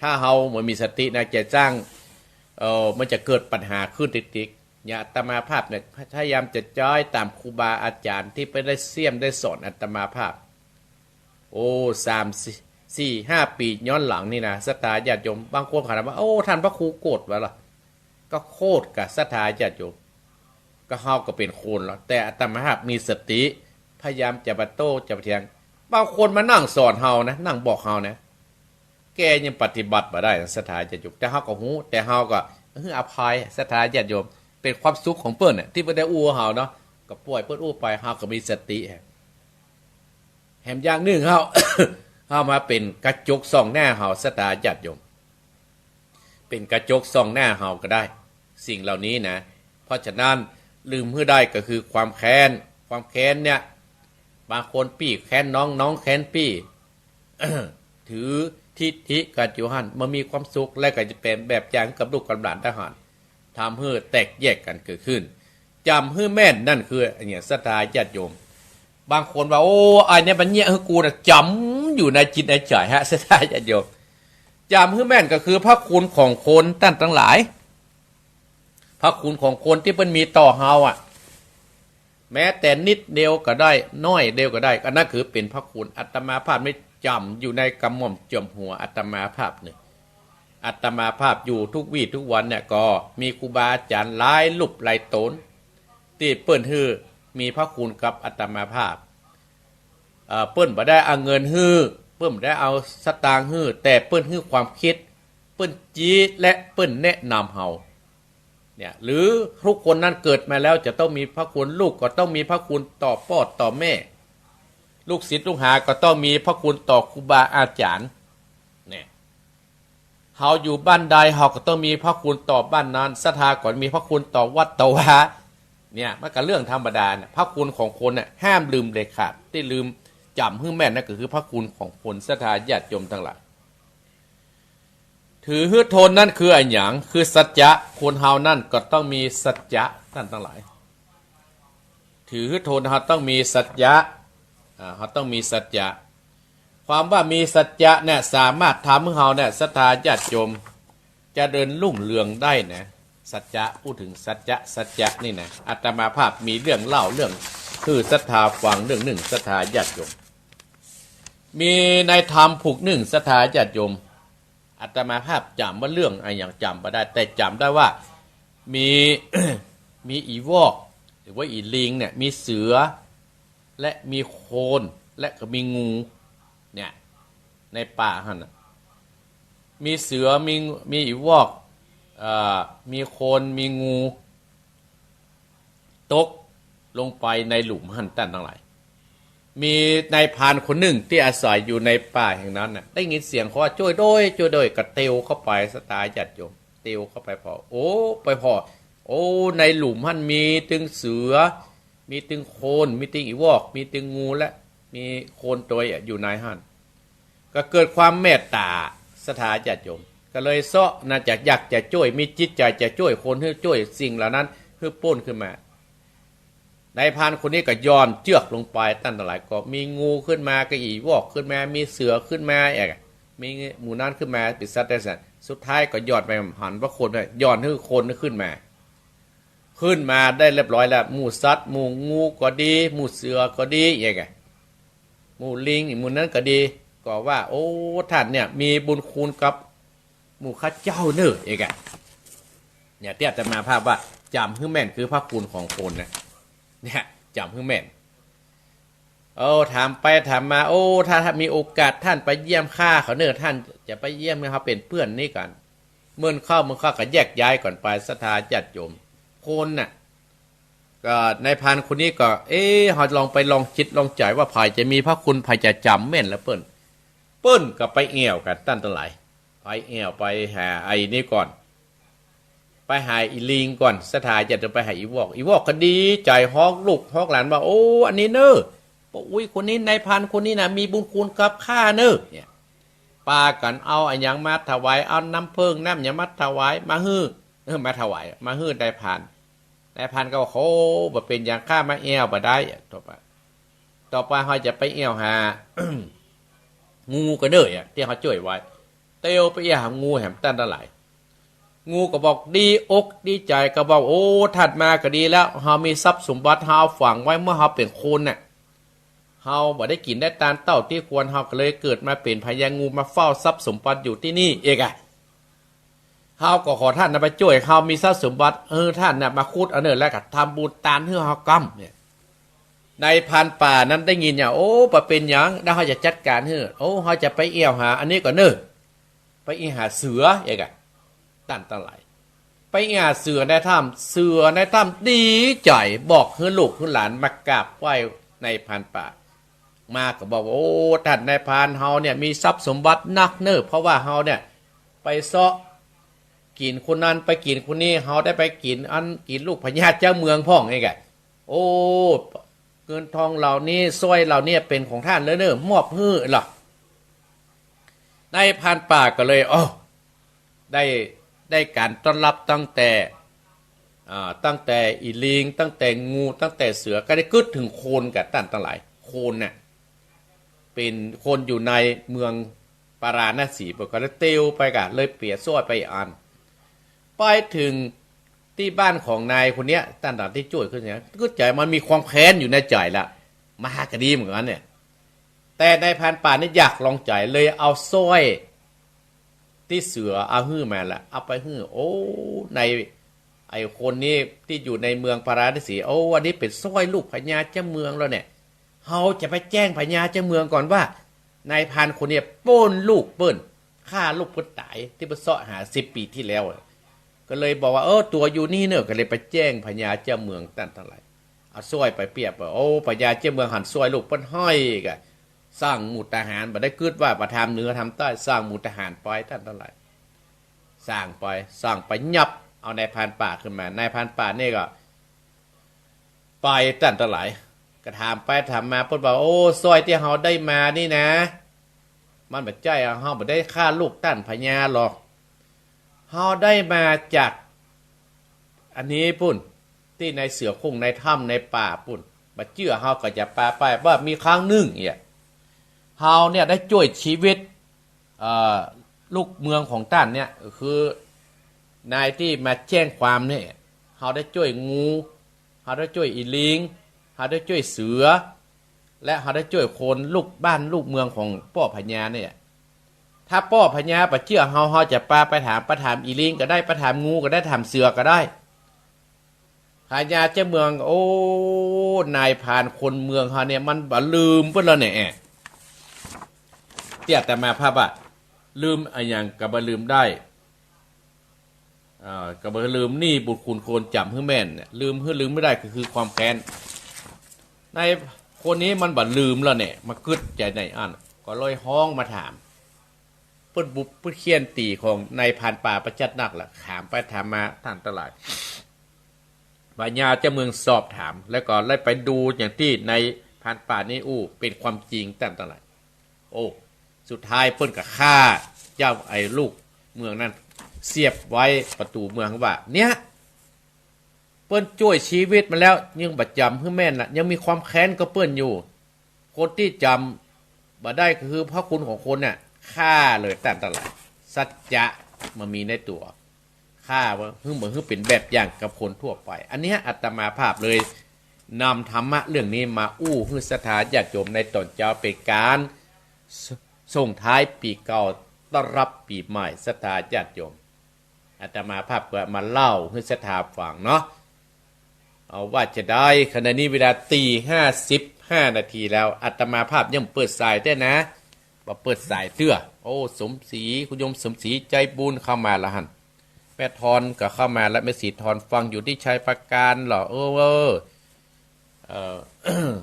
ถ้าเฮาบ่มีสตินะ จะสร้าง เอ่อ มันจะเกิดปัญหาขึ้นติดๆ เนี่ย อาตมาภาพเนี่ยพยายามจะใจ๊ต๋ามครูบาอาจ๋ารย์ตี้เปิ้นได้เสี้ยมได้สอนอาตมาภาพ โอ้ สาม สี่ สี่ ห้าปี๋ย้อนหลังนี่นะ ศรัทธาญาติโยม บางคนเขาถามว่า โอ้ ต้านพระครูโกรธวะล่ะ ก็โกรธกาศรัทธาญาติโยม ก็เฮาก็เป๋นคนลอ แต่อาตมาภาพมีสติ พยายามจะบ่โต้จะบ่เถียง บางคนมานั่งสอนเฮานะ นั่งบอกเฮานะ แกยังปฏิบัติบ่ได้นะ ศรัทธาญาติโยม แต่เฮาก็ฮู้ แต่เฮาก็หื้ออภัย ศรัทธาญาติโยม เป๋นความสุขของเปิ้นน่ะ ตี้เปิ้นได้อู้เฮาเนาะ ก็ป่อยเปิ้นอู้ไป เฮาก็มีสติ แหมอย่างนึ่งเฮา เฮามาเป๋นกระจกส่องหน้าเฮา ศรัทธาญาติโยม เป๋นกระจกส่องหน้าเฮาก็ได้ สิ่งเหล่านี้นะ เพราะฉะนั้นลืมหื้อได้ก็คือความแค้น ความแค้นเนี่ย บางคนปี้แค้นน้อง น้องแค้นปี้ ถือทิฐิกั๋นอยู่หั้น บ่มีความสุข และก็จะเป๋นแบบอย่างกับลูกกับหลานต้านหั้น ทำหื้อแตกแยกกั๋นเกิดขึ้น จ๋ำหื้อแม่นนั่นคืออันเนี้ย ศรัทธาญาติโยม บางคนว่า โอ้ อันเนี้ยมันเยียะหื้อกูนะ จ๋ำอยู่ในจิตในใจ๋ฮะ ศรัทธาญาติโยม จ๋ำหื้อแม่นก็คือพระคุณของคนต้านตังหลาย พระคุณของคนตี้เปิ้นมีต่อเฮาอะ แม้แต่นิดเดียวก็ได้ น้อยเดียวก็ได้ อันนั้นคือเป๋นพระคุณ อาตมาภาพนี่จ๋ำอยู่ในกระหม่อมจ๋วมหัวอาตมาภาพนี่ อาตมาภาพอยู่ทุกวี้ทุกวันเนี่ย ก็มีครูบาอาจ๋ารย์หลายรูปหลายต๋น ตี้เปิ้นหื้อมีพระคุณกับอาตมาภาพ เอ่อ เปิ้นบ่ได้เอาเงินหื้อ เปิ้นบ่ได้เอาสตางค์หื้อ แต่เปิ้นหื้อความกึ๊ด เปิ้นจี๊และเปิ้นแนะนำเฮา เนี่ย หรือทุกคนนั้นเกิดมาแล้วจะต้องมีพระคุณ ลูกก็ต้องมีพระคุณต่อป้อต่อแม่ ลูกศิษย์ลูกหาก็ต้องมีพระคุณต่อครูบาอาจ๋ารย์ เนี่ย เฮาอยู่บ้านใดเฮาก็ต้องมีพระคุณต่อบ้านนั้น ศรัทธาก็มีพระคุณต่อวัดต่อวา เนี่ย มันก็เรื่องธรรมดาเนี่ย พระคุณของคนเนี่ยห้ามลืมเด็ดขาด ตี้ลืมจ๋ำหื้อแม่นนั่นก็คือพระคุณของคน ศรัทธาญาติโยมตังหลาย ถือหื้อทนนั้นคืออะหยัง คือสัจจะ คนเฮานั้นก็ต้องมีสัจจะ ต้านตังหลาย ถือหื้อทนเฮาต้องมีสัจจะ อ่า เฮาต้องมีสัจจะ ความว่ามีสัจจะเนี่ยสามารถทำหื้อเฮาเนี่ย ศรัทธาญาติโยม จะเจริญรุ่งเรืองได้นะ สัจจะ พูดถึงสัจจะ สัจจะนี่นะ อาตมาภาพมีเรื่องเล่าเรื่องหื้อศรัทธาฟังเรื่องนึ่ง ศรัทธาญาติโยม มีในธรรมผูกนึ่ง ศรัทธาญาติโยม อาตมาภาพจ๋ำว่าเรื่องอะหยังจ๋ำบ่ได้ แต่จ๋ำได้ว่ามี มีอี่วอก หรือว่าอี่ลิงเนี่ย มีเสือ และมีโคน และก็มีงู เนี่ย ในป่าหั้นน่ะ มีเสือ มี มีอี่วอก เอ่อ มีโคน มีงู ตกลงไปในหลุมหั้นต้านตังหลาย มีนายพรานคนนึ่งตี้อาศัยอยู่ในป่าแห่งนั้นน่ะ ได้ยินเสียงเขาว่า "จ้วยโด้ย จ้วยโด้ย" ก็เตียวเข้าไป ศรัทธาญาติโยม เตียวเข้าไปผ่อ โอ้ ไปผ่อ โอ้ ในหลุมหั้นมีตึงเสือ มีตึงโคน มีตึงอี่วอก มีตึงงู และมีโคนตวยอยู่ในหั้น ก็เกิดความเมตต๋า ศรัทธาญาติโยม ก็เลยเซาะนะ จะอยากจะจ้วย มีจิตใจ๋จะจ้วยคน หื้อจ้วยสิ่งเหล่านั้น หื้อป๊นขึ้นมา นายพรานคนนี้ก็หย่อนเจื้อกลงไป ต้านตังหลาย ก็มีงูขึ้นมา ก็อี่วอกขึ้นมา มีเสือขึ้นมา เอ๊ะ มีหมู่นั้นขึ้นมา เป๋นสัตว์เดรัจฉาน สุดท้ายก็หย่อนไปหันพระโคนด้วย หย่อนหื้อโคนขึ้นมา ขึ้นมาได้เรียบร้อยแล้ว หมู่สัตว์ หมู่งูก็ดี หมู่เสือก็ดี เอ๊ะ หมู่ลิง หมู่นั้นก็ดี ก็ว่า "โอ้ ต้านเนี่ยมีบุญคุณกับหมู่ข้าเจ้าเน่อ" เอ๊ะ เนี่ย ตี้อาตมาภาพว่าจ๋ำหื้อแม่นคือพระคุณของคนนะ เนี่ย จ๋ำหื้อแม่น โอ้ ถามไปถามมา "โอ้ ถ้า ถ้ามีโอกาสต้านไปเยี่ยมข้าเขาเน่อ ต้านจะไปเยี่ยม หื้อเฮาเป๋นเปื้อนนี่กั๋น" เมื่อนเข้า เมื่อนเข้าก็แยกย้ายกั๋นไป ศรัทธาญาติโยม คนน่ะ ก็นายพรานคนนี้ก็ เอ๊ะ เฮาลองไปลองจิตลองใจ๋ว่าใผจะมีพระคุณ ใผจะจ๋ำแม่นละเปิ้น เปิ้นก็ไปแอ่วกั๋น ต้านตังหลาย ไปแอ่วไปหาไอ้นี่ก่อน ไปหาอี่ลิงก่อน ศรัทธาญาติโยม ไปหาอี่วอก อี่วอกก็ดีใจ๋ ฮ้องลูกฮ้องหลานว่า "โอ้ อันนี้เน่อ ป้ออุ๊ยคนนี้ นายพรานคนนี้นะ มีบุญคุณกับข้าเน่อ" เนี่ย ปากั๋นเอาอะหยังมาถวาย เอาน้ำเผิ้งน้ำหยังมาถวาย มาหื้อ เออ มาถวาย มาหื้อนายพราน นายพรานก็ว่า "โอ้ บ่เป๋นหยัง ข้ามาแอ่วบ่ได้" ต่อไป ต่อไปเฮาจะไปแอ่วหา งูกั๋นเน่อ ตี้เฮาจ้วยไว้ เตียวไปแอ่วหางูแหม ต้านตังหลาย งูก็บอกดีอกดีใจ๋ ก็บอก "โอ้ ต้านมาก็ดีแล้ว เฮามีทรัพย์สมบัติ เฮาเอาฝังไว้เมื่อเฮาเป๋นคนน่ะ เฮาบ่ได้กิ๋นได้ตานเต้าตี้ควร เฮาก็เลยเกิดมาเป๋นพญางูมาเฝ้าทรัพย์สมบัติอยู่ตี้นี่" เอ๊ะ เฮาก็ขอต้านน่ะไปจ้วย เฮามีทรัพย์สมบัติ เออ ต้านน่ะมาขุดเอาเน่อ แล้วก็ทำบุญตานหื้อเฮากำ เนี่ย นายพรานป่านั้นได้ยินเนี่ย โอ้ บ่เป๋นหยัง เดี๋ยวเฮาจะจัดก๋านหื้อ โอ้ เฮาจะไปแอ่วหาอันนี้ก่อนเน่อ ไปแอ่วหาเสือ เอ๊ะ ต้านตังหลาย ไปแอ่วหาเสือในถ้ำ เสือในถ้ำดีใจ๋ บอกหื้อลูกหื้อหลานมากราบไหว้นายพรานป่า มาก็บอกว่า "โอ้ ต้านนายพราน เฮาเนี่ยมีทรัพย์สมบัตินักเน่อ เพราะว่าเฮาเนี่ยไปเซาะกิ๋นคนนั้น ไปกิ๋นคนนี้ เฮาได้ไปกิ๋นอัน กิ๋นลูกพญาเจ้าเมืองพ่อง" เอ๊ะ โอ้ เงินทองเหล่านี้ สร้อยเหล่านี้เป๋นของต้านเลยเน่อ มอบหื้อละ นายพรานป่าก็เลย โอ้ ได้ ได้ก๋านต้อนรับตั้งแต่ อ่า ตั้งแต่อี่ลิง ตั้งแต่งู ตั้งแต่เสือ ก็ได้กึ๊ดเถิงโคนกั๋น ต้านตังหลาย โคนน่ะ เป๋นคนอยู่ในเมืองปาราณสี เปิ้นก็เลยเตียวไปก่ะ เลยเปียสร้อยไปอัน ไปเถิงตี้บ้านของนายคนเนี้ย ต้านตังตี้จ้วยขึ้นเนี่ย กึ๊ดใจ๋ มันมีความแค้นอยู่ในใจ๋ละ มาหากดีเหมือนกั๋นเนี่ย แต่นายพรานป่านี่อยากลองใจ๋ เลยเอาสร้อยตี้เสือเอาหื้อมาละ เอาไปหื้อ โอ้ นาย ไอ้คนนี้ตี้อยู่ในเมืองพาราณสี โอ้ อันนี้เป๋นส้อยลูกพญาเจ้าเมืองแล้วเนี่ย เฮาจะไปแจ้งพญาเจ้าเมืองก่อนว่า นายพรานคนนี้ปล้นลูกเปิ้น ฆ่าลูกเปิ้นต๋าย ตี้เปิ้นเซาะหาสิบปี๋ตี้แล้ว ก็เลยบอกว่า เออ ตั๋วอยู่นี่เน่อ ก็เลยไปแจ้งพญาเจ้าเมืองต้านตังหลาย เอาส้อยไปเปียบ โอ้ พญาเจ้าเมืองหันส้อยลูกเปิ้นห้อย ก็สั่งหมู่ทหาร บ่ได้กึ๊ดว่าไปตางเหนือตางใต้ สั่งหมู่ทหารไปต้านตังหลาย สั่งไป สั่งไปยับ เอานายพรานป่าขึ้นมา นายพรานป่านี่ก็ ไปต้านตังหลาย ก็ถามไปถามมา เปิ้นว่า โอ้ ส้อยตี้เฮาได้มานี่นะ มันบ่ใจ้ เฮาบ่ได้ฆ่าลูกต้านพญาหรอก เฮาได้มาจาก อันนี้ปู้น ตี้ในเสือโคร่งในถ้ำในป่าปู้น บ่เจื้อเฮาก็จะปาไป ว่ามีครั้งนึ่งเนี่ย เฮาเนี่ยได้จ้วยชีวิต เอ่อ ลูกเมืองของต้านเนี่ย คือ นายตี้มาแจ้งความเนี่ย เฮาได้จ้วยงู เฮาได้จ้วยอี่ลิง เฮาได้จ้วยเสือ และเฮาได้จ้วยคนลูกบ้านลูกเมืองของป้อพญาเนี่ย ถ้าป้อพญาบ่เจื้อเฮา เฮาจะปาไปถาม ไปถามอี่ลิงก็ได้ ไปถามงูก็ได้ ถามเสือก็ได้ พญาเจ้าเมือง โอ้ นายพรานคนเมืองเฮาเนี่ย มันบ่ลืมเปิ้นแล้วเนี่ย แอะ ตี้อาตมาภาพว่า ลืมอะหยังก็บ่ลืมได้ อ่า ก็บ่ลืมหนี้บุญคุณควรจ๋ำหื้อแม่นเนี่ย ลืมหื้อลืมบ่ได้ก็คือความแค้น นายคนนี้มันบ่ลืมแล้วเนี่ย มากึ๊ดใจ๋ในอั้น ก็เลยฮ้องมาถาม เปิ้นบุบเปิ้นเคี่ยนตี๋ของนายพรานป่าประจัดนักแหละ ถามไปถามมาต้านตังหลาย พญาเจ้าเมืองสอบถาม แล้วก็ได้ไปดูอย่างตี้นายพรานป่านี่อู้ เป๋นความจริงต้านตังหลาย โอ้ สุดท้ายเปิ้นก็ฆ่าเจ้าไอ้ลูกเมืองนั้น เสียบไว้ประตู๋เมืองว่า เนี่ย เปิ้นจ้วยชีวิตมาแล้ว ยังบ่จ๋ำหื้อแม่นละ ยังมีความแค้นกับเปิ้นอยู่ คนตี้จ๋ำบ่ได้ก็คือพระคุณของคนน่ะ ฆ่าเลยต้านตังหลาย สัจจะมันมีในตั๋ว ฆ่าบ่หื้อ บ่หื้อเป๋นแบบอย่างกับคนทั่วไป อันเนี้ยอาตมาภาพเลยนำธรรมะเรื่องนี้มาอู้หื้อศรัทธาญาติโยมในต๋อนเจ๊า เป๋นก๋านส- ส่งท้ายปี๋เก่า ต้อนรับปี๋ใหม่ ศรัทธาญาติโยม อาตมาภาพก็มาเล่าหื้อศรัทธาฟังเนาะ เอาว่าจะได้ ขณะนี้เวลาตีห้าสิบห้านาทีแล้ว อาตมาภาพยังเปิดสายเตื้อนะ บ่เปิดสายเตื้อ โอ้ สมศรี คุณโยมสมศรีใจบุญเข้ามาแล้วหั้น แม่ทอนก็เข้ามาแล้ว แม่ศรีทอนฟังอยู่ตี้ชัยปราการเหรอ เออ เออ เอ่อ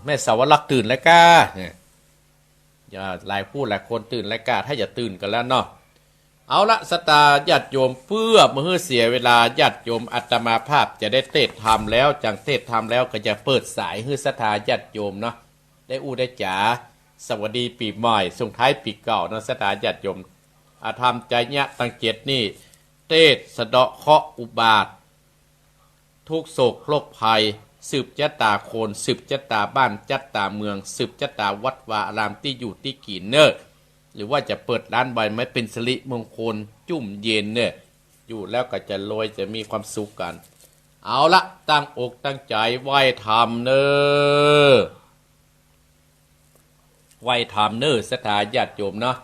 แม่สาวรักษ์ตื่นแล้วก้า เนี่ย อย่า หลายผู้หลายคนตื่นแล้วก้า ถ้าจะตื่นกันแล้วเนาะ เอาละ ศรัทธาญาติโยม เปื้อบ่หื้อเสียเวลาญาติโยม อาตมาภาพจะได้เตสน์ธรรมแล้ว จังเตสน์ธรรมแล้วก็จะเปิดสายหื้อศรัทธาญาติโยมเนาะ ได้อู้ได้จ๋า สวัสดีปี๋ใหม่ ส่งท้ายปี๋เก่าเนาะ ศรัทธาญาติโยม อาธรรมไตรยะตังเจ็ดนี่ เตสน์สะเดาะเคราะห์อุบาท ทุกข์โศกโรคภัย สืบจะต๋าคน สืบจะต๋าบ้าน จะต๋าเมือง สืบจะต๋าวัดวาอาราม ตี้อยู่ตี้กิ๋นเน่อ หรือว่าจะเปิดร้านไวน์ไม้เป๋นสิริมงคล จุ่มเย็นเน่อ อยู่แล้วก็จะรวย จะมีความสุขกั๋น เอาละ ตั้งอกตั้งใจ๋ไหว้ธรรมเน่อ ไหว้ธรรมเน่อ ศรัทธาญาติโยมเนาะ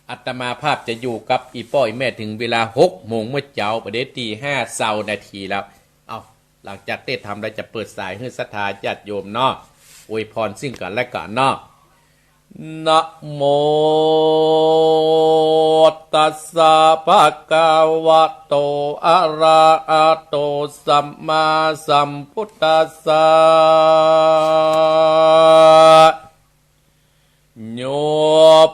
อาตมาภาพจะอยู่กับอี่ป้ออี่แม่เถิงเวลาหกโมงเมื่อเจ๊า บ่าเดี๋ยวตีห้าซาวนาทีแล้ว เอา หลังจากเตสน์ธรรมแล้วจะเปิดสายหื้อศรัทธาญาติโยมเนาะ อวยพรซึ่งกั๋นและกั๋นเนาะ นะโมตัสสะ ภะคะวะโต อะระหะโต สัมมาสัมพุทธัสสะ โย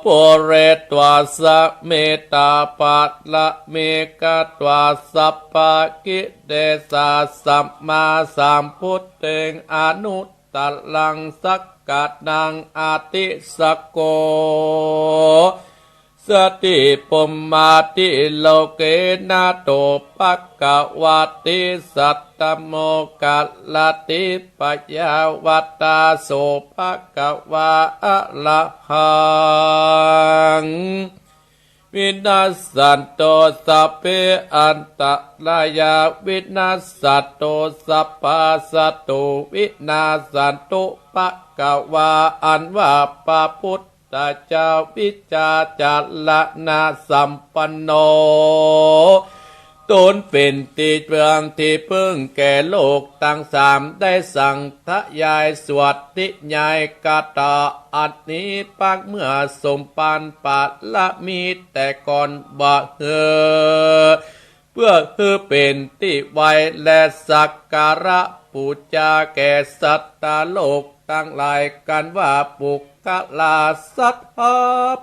ปุเร ตวา สะเม ตา ปะ ระ เม ฆะ ตวา สัพพะ กิเต สา สัมมาสัมพุทเท อนุตตะรัง สักกะนัง อติสสะโก สติภุมมา ติโลเกนะ โต ภะคะวะติ สัตตะโม กะระติ ปะยาวัตตา โส ภะคะวา อะระหัง วินัสสันโต สัพเพ อันตะรายา วินัสสันโต สัพพะ สัตตุ วินาสสันตุ ภะคะวา อันว่าพระพุทธเจ้า วิชาจารณะสัมปันโน ต ต๋นเป๋นตี้เปิ้งตี้เปิ้งแก่โลกตังสาม ได้สังทยายสวดทยายคาถาอันนี้ ปางเมื่อสมภารบารมีแต่ก่อนบ่า เปื้อหื้อเป๋นตี้ไหว้และสักการะปู๋จาแก่สัตตาโลกตังหลาย กันว่าปุคคลาสัตว์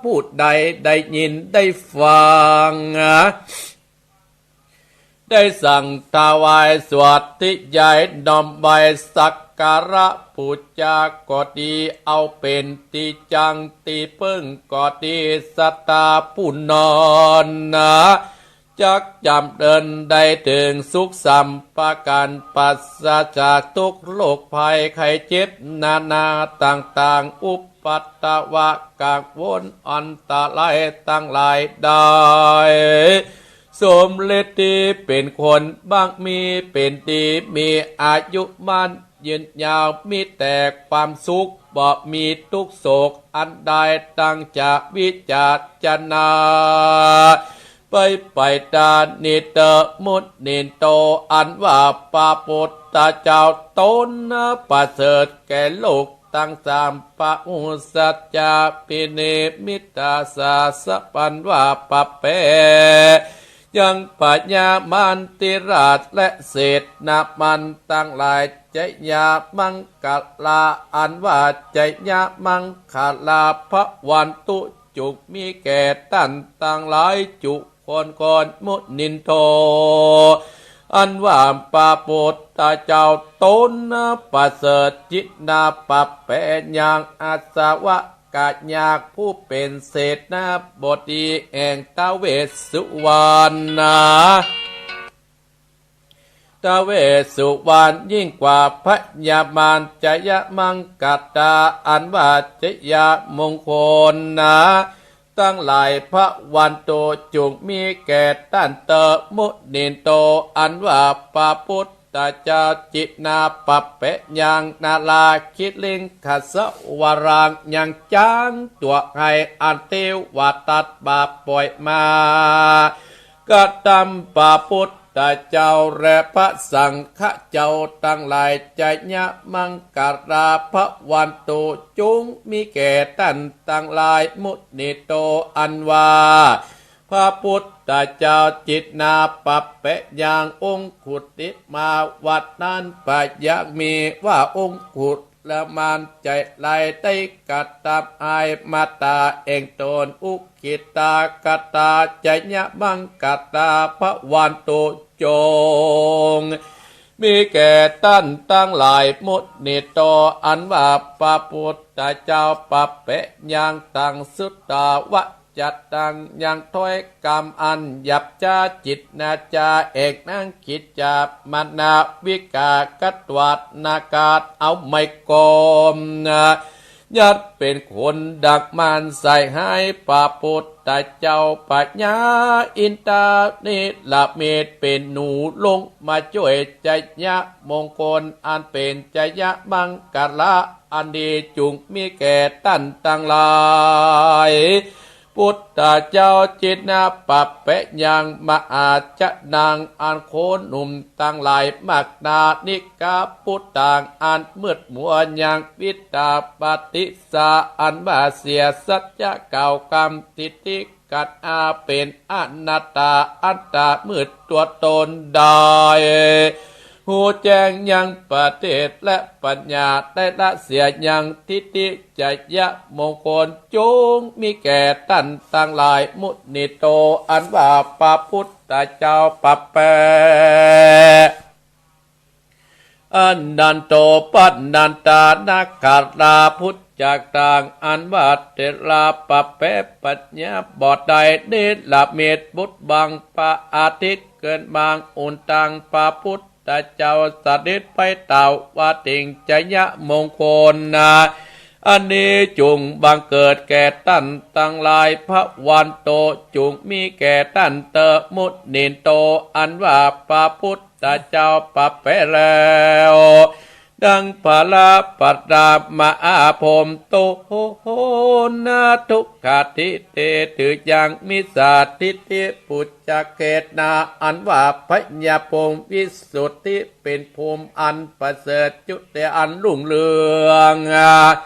ผู้ใดได้ยินได้ฟัง ได้สังถวายสวดทยายน้อมไหว้สักการะปู๋จาก็ดี เอาเป๋นตี้จั้งตี้เปิ้งก็ดี สัตว์ผู้นั้นนา จักจ๋ำเริญได้เถิงสุขสามประก๋าน ปราศจากทุกข์โรคภัยไข้เจ็บนานาต่างๆ อุปัตตวะกังวลอันตรายตังหลายได้ สมฤทธิ์ตี้เป๋นคนมั่งมี เป๋นตี้มีอายุมั่นยืนยาว มีแต่ความสุข บ่มีทุกข์โศกอันใด ตั้งจะวิจารณา ไปไปตานิเตอมุนินโต อันว่าพระพุทธเจ้าต๋นประเสริฐแก่โลกตังสาม ปะอุสสะจาปิเนมิตาสาสะ อันว่าประแป๋ยังพญามารติราชและเสนามันตังหลาย จยมังคลา อันว่าจยมังคลา ภะวันตุ จุ่งมีแก่ต้านตังหลายจุกคนคน มุนินโต อันว่าพระพุทธเจ้าต๋นประเสริฐ จินาปะแป๋ยังอาสวะกะยาก ผู้เป๋นเสนาบดีแห่งท้าวเวสสุวรรณนา ท้าวเวสสุวรรณยิ่งกว่าพญามารจยมังคลา อันว่าจยมงคลนา ตังหลาย ภะวันตุ จุ่งมีแก่ต้านเตอ มุนินโต อันว่าพระพุทธเจ้า จินาปะแป๋ยังนาราคิริงคสวรัง ยังจ๊างตั๋วไห้อันเตวทัตบาป่อยมา กระทำพระพุทธเจ้าและพระสังฆเจ้าตังหลาย จยมังคลา ภะวันตุ จุ่งมีแก่ต้านตังหลาย มุนินโต อันว่าพระพุทธเจ้า จินาปะแป๋ยังองคุติมา วันนั้นพระยังมีว่าองคุ ละมานจาไลได้กระทำอายมาตาแห่งต๋น อุคคิตากตา จยมังคลา ภะวันตุ จุ่งมีแก่ต้านตังหลาย มุนินโต อันว่าพระพุทธเจ้าปะแป๋ยังตังสุตาวะ จัตตังยังถ้อยกำอันหยาบจ๊า จิตนาจาแห่งนางคิจจามนาวิกา กัตวานาคาเอาไม้กลม ยัดเป๋นคนดักมารใส่ฮ้ายพระพุทธเจ้า พญาอินทานิรมิตเป๋นหนูลงมาจ้วยจยมงคล อันเป๋นจยมังคลา อันดีจุ่งมีแก่ต้านตังหลาย พุทธเจ้าจินาปะแป๋ยังมหาชนัง อันคนหนุ่มตังหลายมากนา นิกาปุตตัง อันมืดมัวยัง วิตตาปฏิสา อันว่าเสียสัจจะกล่าวกำ ทิฏฐิ กัตอาเป๋นอนัตตา อัตตามืดตั๋วต๋นได้ ฮู้แจ้งยังประเทศและปัญญา ได้ละเสียยังทิฏฐิจยมงคล จุ่งมีแก่ต้านตังหลาย มุนินโต อันว่าพระพุทธเจ้าปะแป๋ อนันโต ปันนันตานาครา พุทธจักตัง อันว่าเถราปะแป๋ปัญญาบ่ได้ เนรมิตบุตรบังพระอาทิตย์เกิดบังอุนตัง พระพุทธเจ้าเสด็จไปตาวาติง จยมงคลนา อันนี้จุ่งบังเกิดแก่ต้านตังหลาย ภะวันโต จุ่งมีแก่ต้านเตอ มุนินโต อันว่าพระพุทธเจ้าปะแป๋แล้ว ดังพระปัตตมหาพรหมโตนะ ทุกขทิฏฐิ ถือยังมิจฉาทิฏฐิ ปุจจเขณา อันว่าพญาพรหมวิสุทธิ เป๋นพรหมอันประเสริฐ จุติอันรุ่งเรือง หัต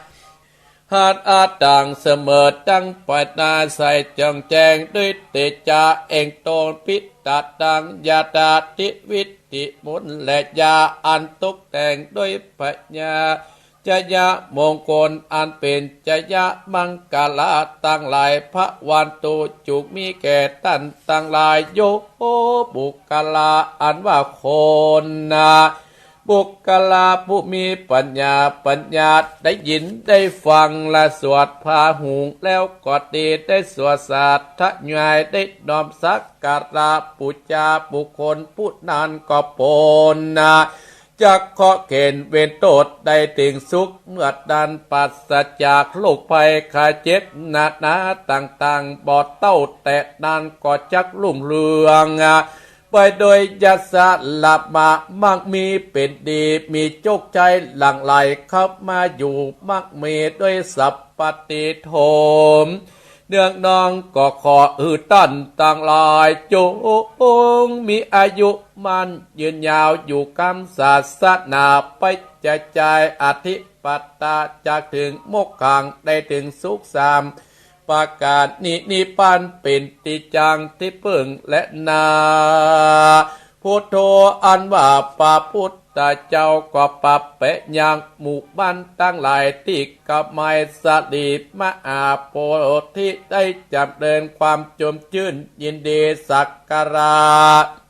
ถ์อัตถังเสมอ ตั้งภายในใสจ่องแจ้ง ด้วยเตจาแห่งตน ปิตตัง ยาดา ด้วยวิตติมนต์และยา อันตกแต่งด้วยพญาชยมงคล อันเป๋นชยมังคละตังหลาย ภวันตุ จุ่งมีแก่ต้านตังหลาย โยปุคคละ อันว่าคนนะ ปุคคละผู้มีปัญญา ปัญญาได้ยินได้ฟัง และสวดพาหุงแล้วก็ดี ได้สวดสาธยาย ได้น้อมสักการะปู๋จาบุคคลผู้นั้นก็ป๊นนะ จากเคราะห์เข็ญเวรโทษ ได้เถิงสุขเมื่อนั้น ปราศจากโรคภัยไข้เจ็บนานาต่างๆ บ่เต้าแต่นั้นก็จักรุ่งเรือง ไปโดยยศละมะ มั่งมีเป๋นดี มีโชคชัยหลั่งไหลเข้ามาอยู่ มั่งมีด้วยสัพพะติโทม เนืองนองก็ขอหื้อต้านตังหลาย จงมีอายุมั่นยืนยาว อยู่ค้ำศาสนา ไปจายอธิปัตตา จากเถิงมกขัง ได้เถิงสุขสาม ประก๋านนี้ นิพพานเป๋นตี้จั่งตี้เปิ้งแลนา พุทโธ อันว่าพระพุทธเจ้า ก็ปรับแปะยังหมู่บ้านตังหลาย ตี้กำไมสะหลีมหาโพธิ ได้จ๋ำเริญความจมจื้นยินดี สักการะ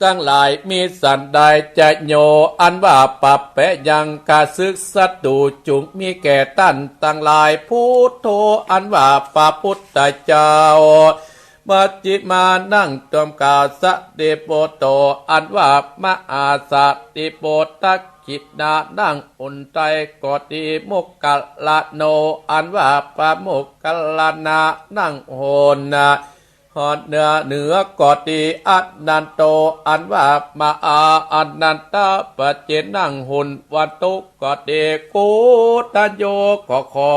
ตังหลายมีสันดานจะโย อันว่าปรับแปะยังข้าศึกศัตรู๋ จุ่งมีแก่ต้านตังหลาย พุทโธ อันว่าพระพุทธเจ้า มัชฌิมานั่งต้วมเกล้า สะหลีปุตโต อันว่ามหาสะหลีปุตร ทักขิณานั่งหนใต้ก็ดี โมคคัลลาโน อันว่าพระโมคคัลลานะนั่งหนนะ หนเหนือเหนือก็ดี อานันโต อันว่ามหาอานันทปัจเจกนั่งหน วันตุก็ดี โกฏัญโญ ก็ขอ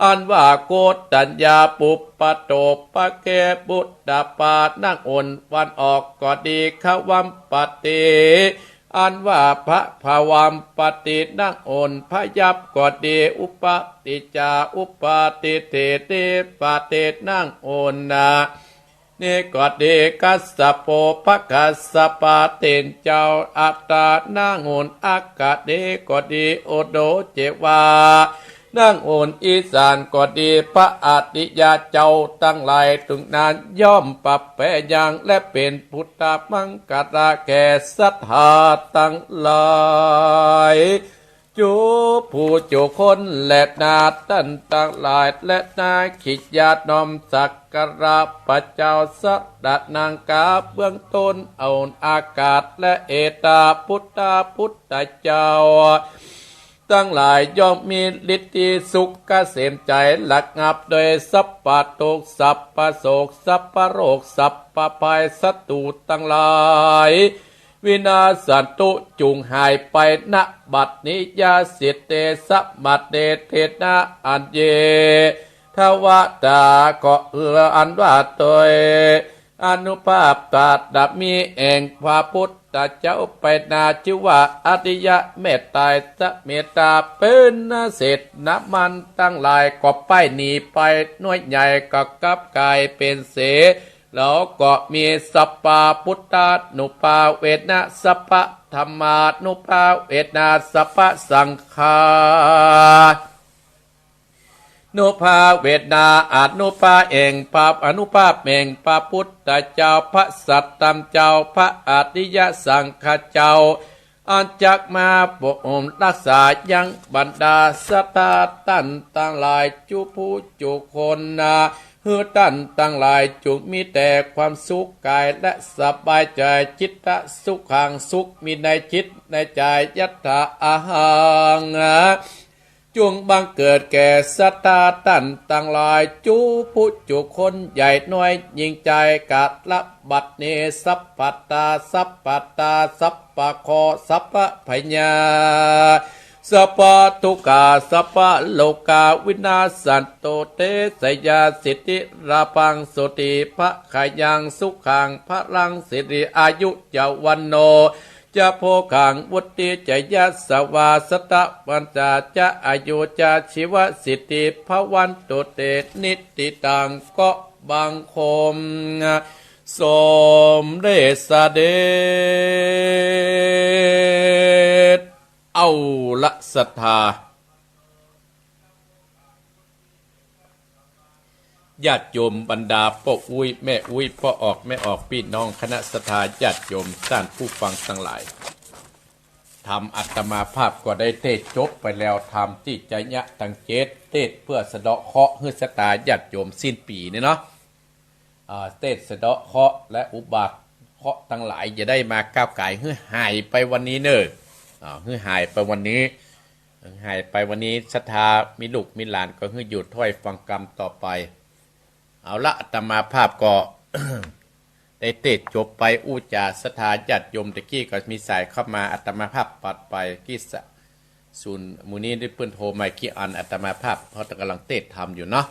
อันว่าโกฏัญญา ปุปปะโตปะเก ปุตตปา นั่งหน วันออกก็ดี ขวัมปติ อันว่าพระขวัมปติ นั่งหน พยัพก็ดี อุปาติจจา อุปาติเถเตปาเต นั่งหนนะ นี้ก็ดี คัสสะโป พระคัสสปะเถรเจ้า อัตตา นั่งหน อัคคเนก็ดี โอโดเจวา นั่งหน อีสานก็ดี พระอริยะเจ้าตังหลาย ตึงนั้นย่อมปรับแปะยัง และเป๋นพุทธมังคละแก่ศรัทธาตังหลาย จุผู้จุคนแลนา ต้านตังหลายแลนา ขอน้อมสักการะพระเจ้าสรณังคา เบื้องต้นเอาอากาศ และเอตา พุทธา พุทธเจ้า ตังหลายย่อมมีฤทธิสุขเกษมใจ๋ ระงับโดยสัพพะทุกข์ สัพพะโศก สัพพะโรค สัพพะภัย ศัตรูตังหลาย วินาสสันตุ จุ่งหายไป ณ บัดนี้ ยะสิทเต สะมะเต เทนะ อันเย ทวะตา ก็เอืออันว่าโดยอานุภาพบารมีแห่งพระพุทธเจ้าไปนา ชื่อว่าอริยะเมตไตรยเมตตา เป๋นเสนามัตตังหลาย ก็ป้ายหนีไป หน่วยใหญ่ก็กลับก๋ายเป๋นเส แล้วก็มีสัพพะพุทธานุภาเวนะ สัพพะธัมมานุภาเวนะ สัพพะสังฆานุภาเวนะ อานุภาพแห่งพระ อานุภาพแห่งพระพุทธเจ้า พระสัตธรรมเจ้า พระอริยสังฆเจ้า อันจักมาปกปักรักษายังบรรดาศรัทธาต้านตังหลาย จุผู้จุคนนา หื้อต้านตังหลายจุ่งมีแต่ความสุขก๋ายและสบายใจ๋ จิตตะสุขัง สุขมีในจิตในใจ๋ ยัตถาอะหัง จุ่งบังเกิดแก่ศรัทธาต้านตังหลาย จุผู้จุคนใหญ่น้อย ยิ่งจายกาละบัดนี้ สัพพะตา สัพพะตา สัพพะเคราะห์ สัพพะภัยยา สัพพะทุกขา สัพพะโรคา วินาสสันตุ เตชะยาสิทธิราภัง โสติภะคะยัง สุขังพะลัง สิริอายุจะวัณโณ จะโภคัง วุฒิจะยะสวา สัตตะปัญจา จะอายุ จะชีวะสิทธิ ภะวันตุ เต นิตติตัง ก็บังคม สมเร็จเสด็จ เอาละศรัทธา ญาติโยมบรรดาป้ออุ๊ยแม่อุ๊ย ป้อออกแม่ออก ปี้น้องคณะศรัทธาญาติโยมต้านผู้ฟังตังหลาย ธรรมอาตมาภาพก็ได้เตศน์จบไปแล้ว ธรรมตี้จะยะตังเจ็ด เตศน์เปื้อสะเดาะเคราะห์หื้อศรัทธาญาติโยมสิ้นปี๋นี่เนาะ อ่า เตศน์สะเดาะเคราะห์และอุบาทเคราะห์ตังหลาย จะได้มาก้าวก๋ายหื้อหายไปวันนี้เน่อ อ่า หื้อหายไปวันนี้ หายไปวันนี้ ศรัทธามีลูกมีหลานก็หื้ออยู่ถ้อยฟังกำต่อไป เอาละ อาตมาภาพก็ ได้เตศน์จบไป อู้จ๋าศรัทธาญาติโยม ตะกี้ก็มีสายเข้ามา อาตมาภาพปัดไป กี้สะ ศูนย์ มื้อนี้ได้เปิ้นโทรมากี้อัน อาตมาภาพ เพราะกำลังเตศน์ธรรมอยู่เนาะ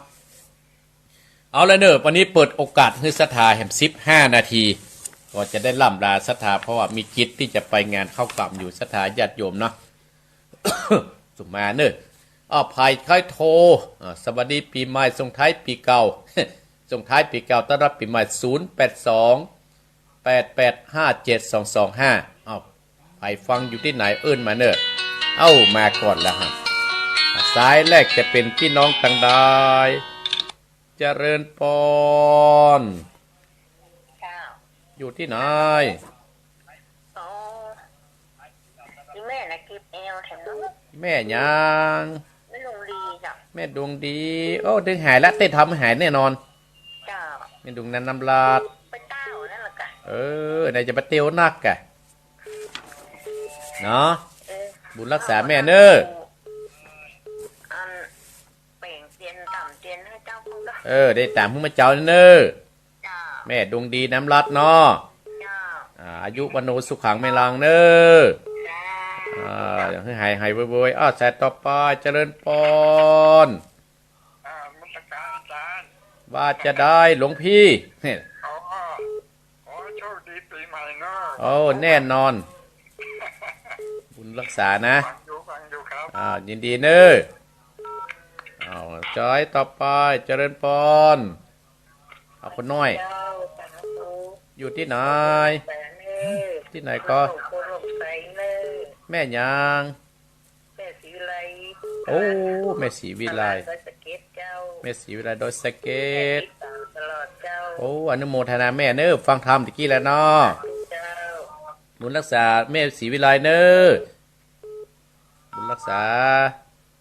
เอาละเน่อ วันนี้เปิดโอกาสหื้อศรัทธาแหมสิบห้านาที ก็จะได้ล่ำลาศรัทธา เพราะว่ามีกิจตี้จะไปงานเข้ากล่ำอยู่ ศรัทธาญาติโยมเนาะ สุมาเน่อ อ้าว ใผใค่โทร อ่า สวัสดีปี๋ใหม่ ส่งท้ายปี๋เก่า ส่งท้ายปี๋เก่า ต้อนรับปี๋ใหม่ ศูนย์แปดสอง แปดแปดห้าเจ็ดสองสองห้า อ้าว ใผฟังอยู่ตี้ไหน เอิ้นมาเน่อ เอ้า มาก่อนแล้วฮะ สายแรกจะเป๋นปี้น้องตังใด เจริญปอน เจ้า อยู่ตี้ไหน อ๋อ อีแม่น่ะเจ็บแอวแถมเนาะ แม่หยัง แม่ดวงดีเจ้า แม่ดวงดี โอ้ เดินหายละ เตศน์ธรรมหายแน่นอน เจ้า แม่ดวงนั้นน้ำลาด ไปเต้านั่นแหละกะ เออ ไหนจะไปเตียวนักกะ เนาะ เออ บุญรักษาแม่เน่อ อัน แป๋งเตียนต๋ามเตียนหื้อเจ้าพุ้นเนาะ เออ ได้ต๋ามหื้อมาเจ้าเน่อ เจ้า แม่ดวงดีน้ำลาดเนาะ เจ้า อ่า อายุวัณโณสุขังพะลังเน่อ เจ้า อ่า หื้อหายหายไวๆ อ้าว สายต่อไป เจริญปอน อ่า นมัสการอาจารย์ ว่าจะใดหลวงพี่ อ๋อ ขอโชคดีปี๋ใหม่เนาะ โอ้ แน่นอน บุญรักษานะ ฟังอยู่ ฟังอยู่ครับ อ่า ยินดีเน่อ อ้าว สายต่อไป เจริญปอน เอาคนน้อย เจ้า สาธุ อยู่ตี้ไหน แสนเน่อ ตี้ไหนก็ โคโลกไซเน่อ แม่หยัง แม่ศรีวิไล โอ้ แม่ศรีวิไล ตลาดดอยสะเก็ดเจ้า แม่ศรีวิไลดอยสะเก็ด แม่ติดต๋ามตลอดเจ้า โอ้ อนุโมทนาแม่เน่อ ฟังธรรมตะกี้แล้วเนาะ เจ้า บุญรักษาแม่ศรีวิไลเน่อ บุญรักษา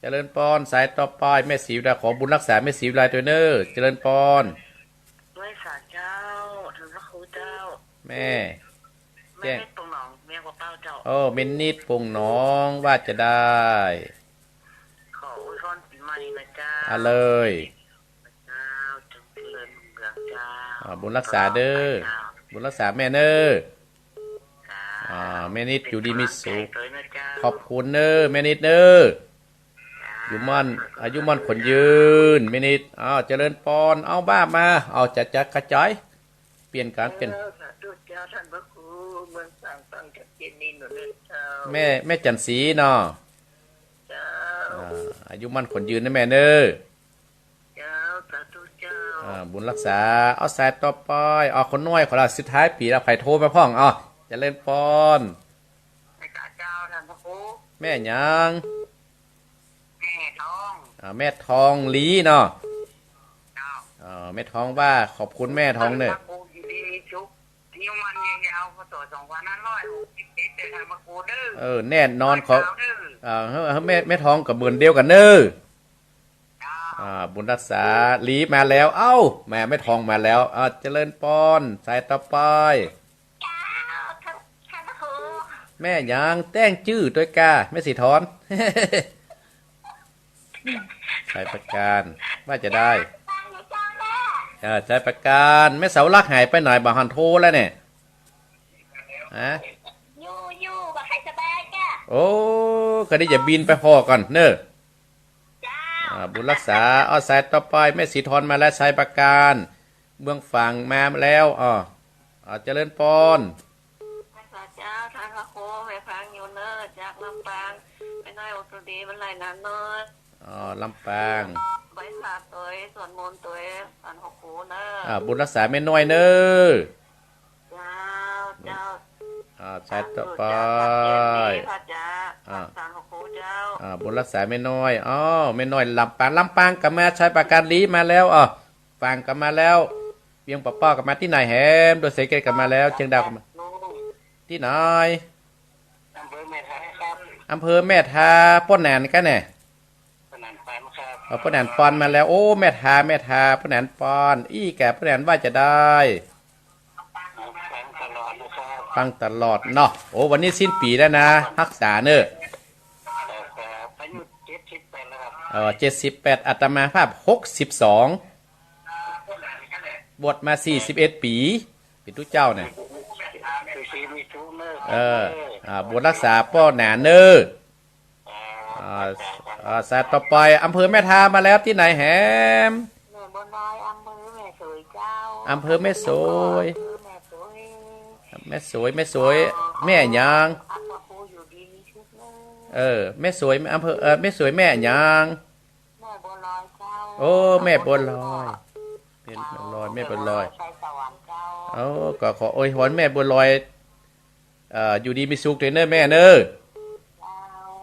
เจริญปอน สายต่อไป แม่ศรีวิไล ขอบุญรักษาแม่ศรีวิไลตวยเน่อ เจริญปอน ไหว้สาเจ้า ท่านพระครูเจ้า แม่ แม่ แจ้ง นิดปงหนอง เมียงปะเป้าเจ้า โอ้ แม่นิดปงหนอง ว่าจะใด ขออวยพรปี๋ใหม่นะเจ้า อ่ะเลย เจ้า จงเจริญรุ่งเรืองเจ้า อ่า บุญรักษาเน่อ เจ้า บุญรักษาแม่เน่อ เจ้า อ่า แม่นิดอยู่ดีมีสุข เป๋นกำลังใจ๋ตวยนะเจ้า ขอบคุณเน่อ แม่นิดเน่อ อยู่มั่น อายุมั่นขวัญยืน แม่นิด อ้าว เจริญปอน เอาบ้ามา เอาจัดจัดกระจาย เปลี่ยนการเปลี่ยน เออ สาธุเจ้า ท่านพระครู เมืองสามตั้งชัดเจนนี่หนูเด้อเจ้า แม่ แม่จันทร์ศรีเนาะ เจ้า อ่า อายุมั่นขวัญยืนนะแม่เน่อ เจ้า สาธุเจ้า อ่า บุญรักษา เอาสายต่อไป เอาคนน้อยของเราสุดท้ายปี๋ละ ใผโทรมาพ่อง เอา เจริญปอน ไหว้สาเจ้า ท่านพระครู แม่หยัง แม่ทอง อ่า แม่ทองหลีเนาะ เจ้า อ่า แม่ทองว่าขอบคุณแม่ทองเน่อ พระครูอยู่ดีมีสุข อายุมั่นยืนยาว พ.ศ. สองพันห้าร้อยหกสิบเจ็ด เด้อ ท่านพระครูเด้อ เออ แน่นอน ขอ เจ้าเด้อ อ่า หื้อ หื้อแม่ แม่ทองกับเหมือนเดียวกั๋นเน่อ เจ้า อ่า บุญรักษาหลีมาแล้ว เอ้า แม่ แม่ทองมาแล้ว อ่า เจริญปอน สายต่อไป เจ้า ท่าน ท่านพระครู แม่หยัง แต้งจื้อตวยกา แม่ศรีทอน เ ชัยปราการ ว่าจะได้ เออ ชัยปราการ แม่เสาหลักหายไปไหน บ่หันโทรแล้วเนี่ย ฮะ อยู่ อยู่ บ่ใค่สบายจ้ะ โอ้ ก็ได้จะบินไปพ้อก่อนเนอะ จ้า อ่า บุญรักษา เอาสายต่อไป แม่ศรีทรมาแล้ว ชัยปราการ เมืองฝางมาแล้ว อ้อ อ่า เจริญปอน พระเจ้า ท่านพระครู แม่ฟังอยู่เนอะ จากลำปาง แม่น้อยอุตรี มันหลายนานเนอะ อ๋อ ลำปาง ไหว้พระตวย สวดมนต์ตวย ท่านพระครูเนอะ อ่า บุญรักษาแม่น้อยเนอะ เจ้า เจ้า อ่า สายต่อไป พระเจ้า อ่า ท่านพระครูเจ้า อ่า บุญรักษาแม่น้อย อ้อ แม่น้อยลำปาง ลำปางก็มา ชัยปราการลีมาแล้ว อ้อ ฝางก็มาแล้ว เวียงป่าเป้าก็มา ตี้ไหนแหม ดอยสะเก็ดก็มาแล้ว เจียงดาวก็มา ตี้ไหน อำเภอแม่ทาครับ อำเภอแม่ทา ป้อแหนนก้าเนี่ย ป้อแหนนปอนครับ อ๋อ ป้อแหนนปอนมาแล้ว โอ้ แม่ทา แม่ทา ป้อแหนนปอน อี้แก่ป้อแหนนว่าจะได้ ฟังตลอดนะครับ ฟังตลอดเนาะ โอ้ วันนี้สิ้นปี๋แล้วนะ ฮักษาเนอะ ครับ อายุเจ็ดสิบแปดแล้วครับ เออ เจ็ดสิบแปด อาตมาภาพหกสิบสอง บวชมาสี่สิบเอ็ดปี๋ เป๋นตุ๊เจ้าเนี่ย อยู่ดีมีสุขเนอะ เออ อ่า บุญรักษาป้อแหนนเนอะ อ่า อ่า สายต่อไป อำเภอแม่ทามาแล้ว ตี้ไหนแหม แม่บัวลอย อำเภอแม่สวยเจ้า อำเภอแม่สวย อำเภอแม่สวย แม่สวย แม่สวย แม่หยัง อันพระครูอยู่ดีมีสุขเนอะ เออ แม่สวย อำเภอ เออ แม่สวย แม่หยัง แม่บัวลอยเจ้า โอ้ แม่บัวลอย แม่บัวลอย แม่บัวลอย ชัยสวรรค์เจ้า โอ้ ก็ขออวยพรแม่บัวลอย เอ่อ อยู่ดีมีสุขเถอะเนอะแม่เนอะ เจ้า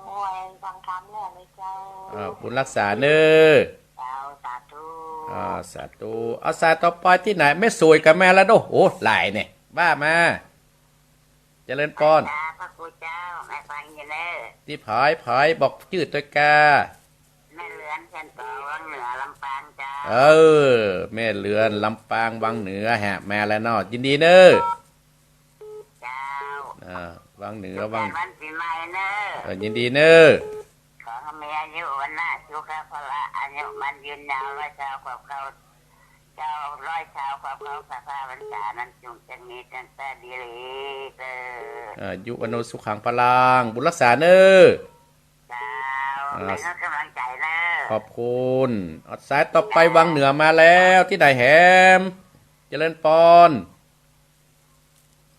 ไหว้ฟังธรรมแล้วเลยเจ้า อ่า บุญรักษาเนอะ เจ้า สาธุ อ่า สาธุ เอาสายต่อไปตี้ไหน แม่สวยก็มาแล้วเนาะ โอ้ หลายเนี่ย ว่ามา เจริญปอน จ้า พระครูเจ้า แม่ฟังอยู่เนอะ ตี้ผาย ผาย บอกจื้อตวยกา แม่เหลือน เชียงต่อ วังเหนือ ลำปางเจ้า เออ แม่เหลือน ลำปาง วังเหนือ ฮะ มาแล้วเนาะ ยินดีเนอะ เจ้า อ่า วังเหนือ วัง สุขสันต์วันปี๋ใหม่เนอะ เออ ยินดีเนอะ ขอหื้อมีอายุ วรรณะ สุขะ พละ อายุมั่นยืนยาว ร้อยซาวขวบเข้า เจ้า ร้อยซาวขวบเข้า สภาพพรรษานั้นจุ่งจะมีตั้งแต่ดีหลีเตอ อายุวัณโณสุขังพลัง บุญรักษาเนอะ เจ้า อ่า เป็นกำลังใจเนอะ ขอบคุณ เอาสายต่อไป วังเหนือมาแล้ว ตี้ไหนแหม เจริญปอน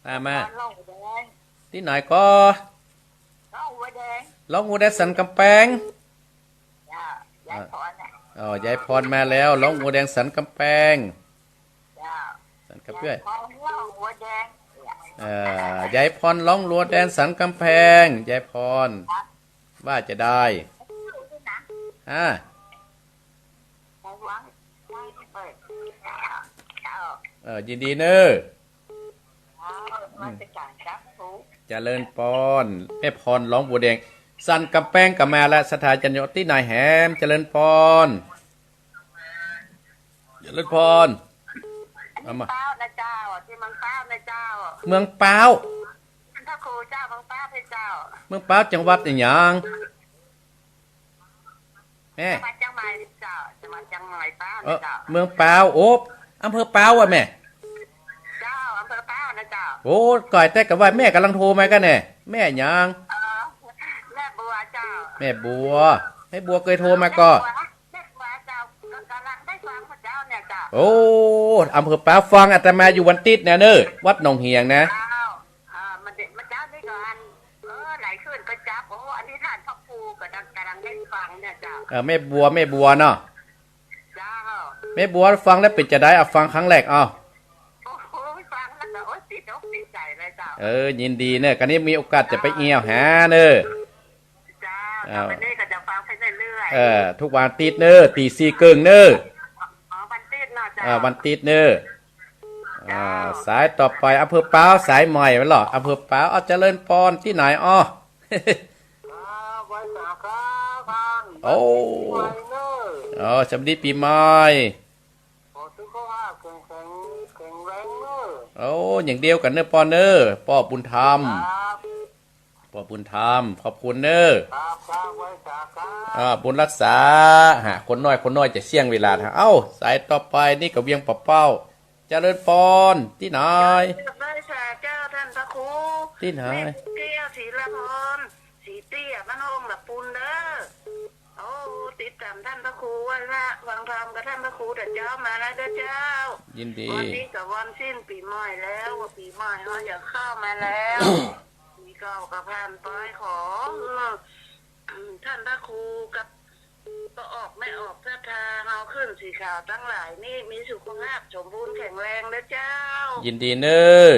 มา มา หลวงหัวแดง ตี้ไหนก็ หลวงหัวแดง หลวงหัวแดงสันกำแพง จ้ะ ยายพรน่ะ อ๋อ ยายพรมาแล้ว หลวงหัวแดงสันกำแพง จ้ะ สันกำแพง ยายพรหลวงหัวแดง เอ่อ ยายพรหลวงหัวแดงสันกำแพง ยายพร ครับ ว่าจะได้ อ่า ระวัง เออ ยินดีเนอะ เจริญปอน แม่พรหลวงบัวแดง สันกำแพงก็มาแล้ว ศรัทธาญาติโยมตี้ไหนแหม เจริญปอน เจริญปอน เอามา เมืองป๊าวนะเจ้า ตี้เมืองป๊าวนะเจ้า เมืองป๊าว ท่านพระครูเจ้า เมืองป๊าวนะเจ้า เมืองป๊าวจังหวัดอะหยัง แม่ จังหวัดเจียงใหม่เจ้า จังหวัดเจียงใหม่ป๊าว เออ นะเจ้า เมืองป๊าว โอ้ อำเภอป๊าวอะแม่ เจ้า อำเภอป๊าวนะเจ้า โอ้ ก่อยแต่กะว่าแม่ก่ำลังโทรมาก้าแน่ แม่หยัง เออ แม่บัวเจ้า แม่บัว แม่บัวเกยโทรมาก่อ แม่บัว แม่บัวเจ้า ก่ำลังได้ฟังพระเจ้าเนี่ยเจ้า โอ้ อำเภอป๊าว ฟังอาตมาอยู่วันติ๊ดเนี่ยเนอะ วัดหนองเหียงนะ เจ้า อ่า มันเด็ก มันเจ้านี่ก็อัน เออ หลายคืนก็จับ โอ้ อันนี้ท่านพระครูก็ดัง กำลังได้ฟังเนี่ยเจ้า เออ แม่บัว แม่บัวเนาะ เจ้า แม่บัวฟังแล้วเป๋นจะได เอาฟังครั้งแรก เอา โอ้โห ฟังแล้วก็ โอ๊ย ติดอกติดใจเลยเจ้า เออ ยินดีเนอะ คราวนี้มีโอกาสจะไปเอี่ยวหาเนอะ เจ้า เออ ต่อไปนี้ก็จะฟังไปเรื่อยๆ เออ ทุกวันติ๊ดเนอะ ตีสี่เกิ่งเนอะ อ๋อ วันติ๊ดเนาะเจ้า เออ วันติ๊ดเนอะ เจ้า อ่า สายต่อไป อำเภอป๊าว สายใหม่แม่นเหรอ อำเภอป๊าว เอาเจริญปอน ตี้ไหนอ้อ ครับ ไหว้สาครับท่าน โอ้ ปีใหม่เนอะ อ๋อ สวัสดีปีใหม่ ขอสุขภาพแข็งแรง แข็งแรงเนอะ โอ้ อย่างเดียวกั๋นเนอะปอนเนอะ ป้อบุญธรรม ครับ ป้อบุญธรรม ขอบคุณเน้อ ครับ ครับ ไหว้สาครับ อ่า บุญรักษา ฮะ คนน้อย คนน้อยจะเสี้ยงเวลา เอ้า สายต่อไปนี่ก็เวียงป่าเป้า เจริญปอน ตี้ไหน ไหว้สาเจ้าต้านพระครู ตี้ไหน แม่แก้ว ศิลาพร ศรีเตี้ย บ้านโฮงละปูนเน้อ โอ้ ติดต๋ามต้านพระครูไหว้พระฟังธรรมกับต้านพระครูแต่เจ๊ามาแล้วเด้อเจ้า ยินดี วันนี้ก็วันสิ้นปี๋ใหม่แล้ว ปี๋ใหม่เฮาจะเข้ามาแล้ว ปี๋เก่าก็ผ่านไป ขอ อืม ต้านพระครูกับป้อออกแม่ออกศรัทธาเฮาขึ้นสีขาวตังหลายนี่มีสุขภาพสมบูรณ์แข็งแรงเด้อเจ้า ยินดีเน้อ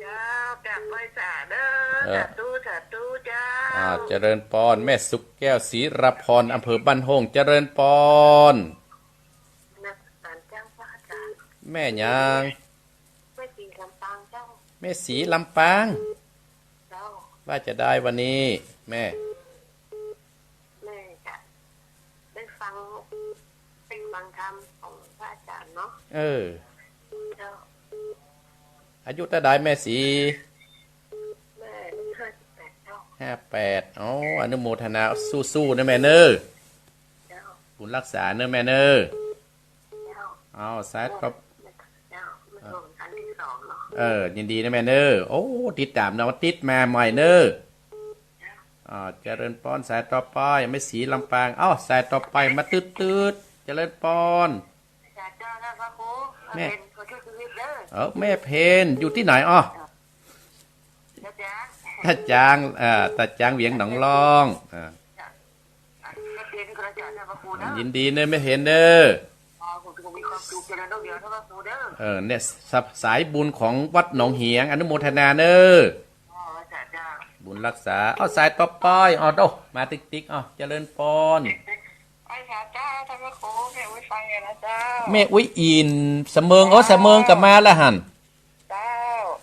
เจ้า กราบไหว้สาเน้อ เออ สาธุ สาธุเจ้า อ่า เจริญปอน แม่สุขแก้ว ศิลาพร อำเภอบ้านโฮง เจริญปอน นมัสการเจ้าพระอาจารย์ แม่หยัง แม่ศรีลำปางเจ้า แม่ศรีลำปาง เจ้า ว่าจะได้วันนี้ แม่ แม่จะได้ฟัง ได้ฟังธรรมของพระอาจารย์เนาะ เออ เจ้า อายุเต้าใดแม่ศรี แม่อายุห้าสิบแปดเจ้า ห้าแปด อ๋อ อนุโมทนา สู้ๆ นะแม่เน้อ เจ้า บุญรักษาเน้อแม่เน้อ เจ้า เอา สายต่อ เจ้า มันลงอันที่สองเนาะ เออ ยินดีนะแม่เน้อ โอ้ ติดต๋ามเนาะ ติดมาใหม่เน้อ อ่า เจริญปอน สายต่อไป แม่ศรีลำปาง เอ้า สายต่อไปมาตึ๊ดๆ เจริญปอน สาธุเจ้าพระครู แม่ เป็นคนช่วยชีวิตเด้อ เออ แม่เพน อยู่ตี้ไหนอ้อ ตาจาง ตาจาง เอ่อ ตาจางเวียงหนองล่อง อ่า แม่เพนคนละจาเจ้าพระครูนะ ยินดีเน้อแม่เพนเน้อ อ๋อ ผมมีความสุขเจริญรุ่งเรืองเจ้าพระครูเด้อ เออ เนี่ย ส- สายบุญของวัดหนองเหียง อนุโมทนาเน้อ อ๋อ สาธุเจ้า บุญรักษา เอา สายต่อไป เอา โอ้ มาติ๊กๆ เอา เจริญปอน ไหว้สาเจ้าต้านพระครู แม่อุ๊ยฟังอยู่นะเจ้า แม่อุ๊ยอิน สะเมิง โอ้ สะเมิงก็มาแล้วหั้น เจ้า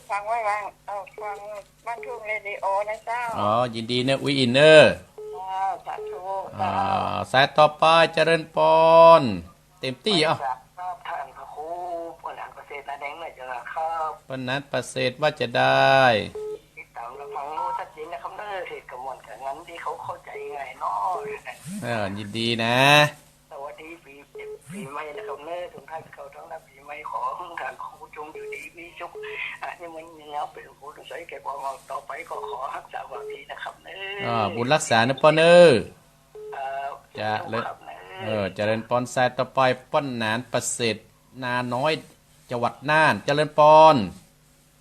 ฟังไว้วาง เอ่อ ฟังบ้านทุ่งเรดิโอนะเจ้า อ๋อ ยินดีเน้อ อุ๊ยอินเน้อ เจ้า สาธุ อ่า เจ้า สายต่อไป เจริญปอน เต็มตี้ เอ้า ครับ ต้านพระครู ป้อหนานประเสริฐ นาแดงหน่อยเจ้าครับ ป้อหนานประเสริฐ ว่าจะได้ ติดต๋ามรับฟังชัดเจนนะครับเน้อ เทศน์ก็ม่วนก็มันดี เขาเข้าใจ๋ง่ายเนาะ เออ ยินดีนะ สวัสดีปี๋ ปี๋ใหม่นะครับเน้อ ทุกท่านเข้าต้อนรับปี๋ใหม่ ขอหื้อต้านพระครูจงอยู่ดีมีสุข อ่ะ นี่มันยังเอาเป็นผู้ต้องใช้แก่ความเอาต่อไปก็ขอฮักษาความดีนะครับเน้อ อ่า บุญรักษาเน้อป้อเน้อ ครับ จะเลิศ ครับเน้อ เออ เจริญปอน สายต่อไป ป้อหนานประเสริฐ นาน้อย จังหวัดน่าน เจริญปอน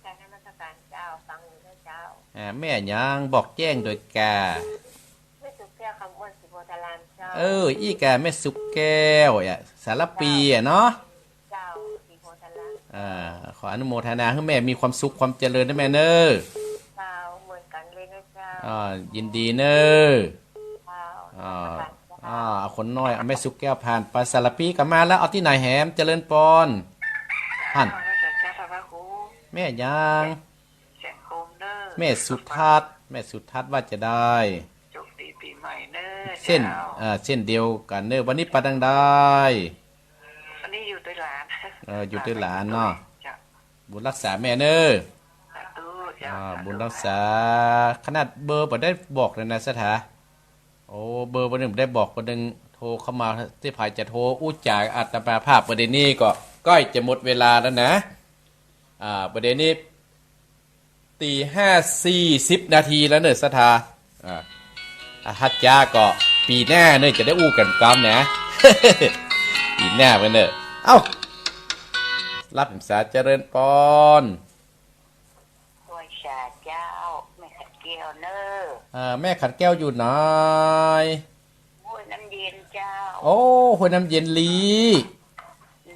กราบนมัสการเจ้า ฟังอยู่นะเจ้า อ่า แม่หยังบอกแจ้งโดยกา แม่สุขแก้ว คำอ้วน ศรีโพธารามเจ้า เออ อี้กา แม่สุขแก้ว อ่ะ สารภีอ่ะเนาะ เจ้า ศรีโพธาราม อ่า ขออนุโมทนาหื้อแม่มีความสุขความเจริญนะแม่เน้อ เจ้า เหมือนกั๋นเลยนะเจ้า อ่า ยินดีเน้อ เจ้า อ่า นมัสการเจ้า อ่า เอาคนน้อย เอาแม่สุขแก้วผ่านไป สารภีก็มาแล้ว เอาตี้ไหนแหม เจริญปอน หั้น นมัสการเจ้าพระครู แม่หยัง เสียงโฮมเน้อ แม่สุทัศน์ แม่สุทัศน์ว่าจะได้ โชคดีปี๋ใหม่เน้อ เจ้า เช่น เอ่อ เช่นเดียวกั๋นเน้อ วันนี้ไปตางใด วันนี้อยู่ตวยหลาน เออ อยู่ตวยหลานเนาะ เจ้า บุญรักษาแม่เน้อ สาธุเจ้า อ่า สาธุ บุญรักษา ขนาดเบอร์บ่ได้บอกเลยนะ สถา โอ้ เบอร์บ่ได้บอก บ่ได้โทรเข้ามา ตี้ใผจะโทรอู้จ๋าอาตมาภาพ บ่าเดี่ยวนี้ก็ใก้จะหมดเวลาแล้วนะ อ่า บ่าเดี่ยวนี้ ตีห้าสี่สิบนาทีแล้วเน้อ สถา อ่า อ่ะ ฮัดจ้าก็ปี๋หน้าเน้อ จะได้อู้กั๋นกำนะ ปี๋หน้าไปเน้อ เอ้า รับพรรษา เจริญปอน ไหว้สาเจ้า แม่ขันแก้วเน้อ อ่า แม่ขันแก้วอยู่ไหน ห้วยน้ำเย็นเจ้า โอ้ ห้วยน้ำเย็นลี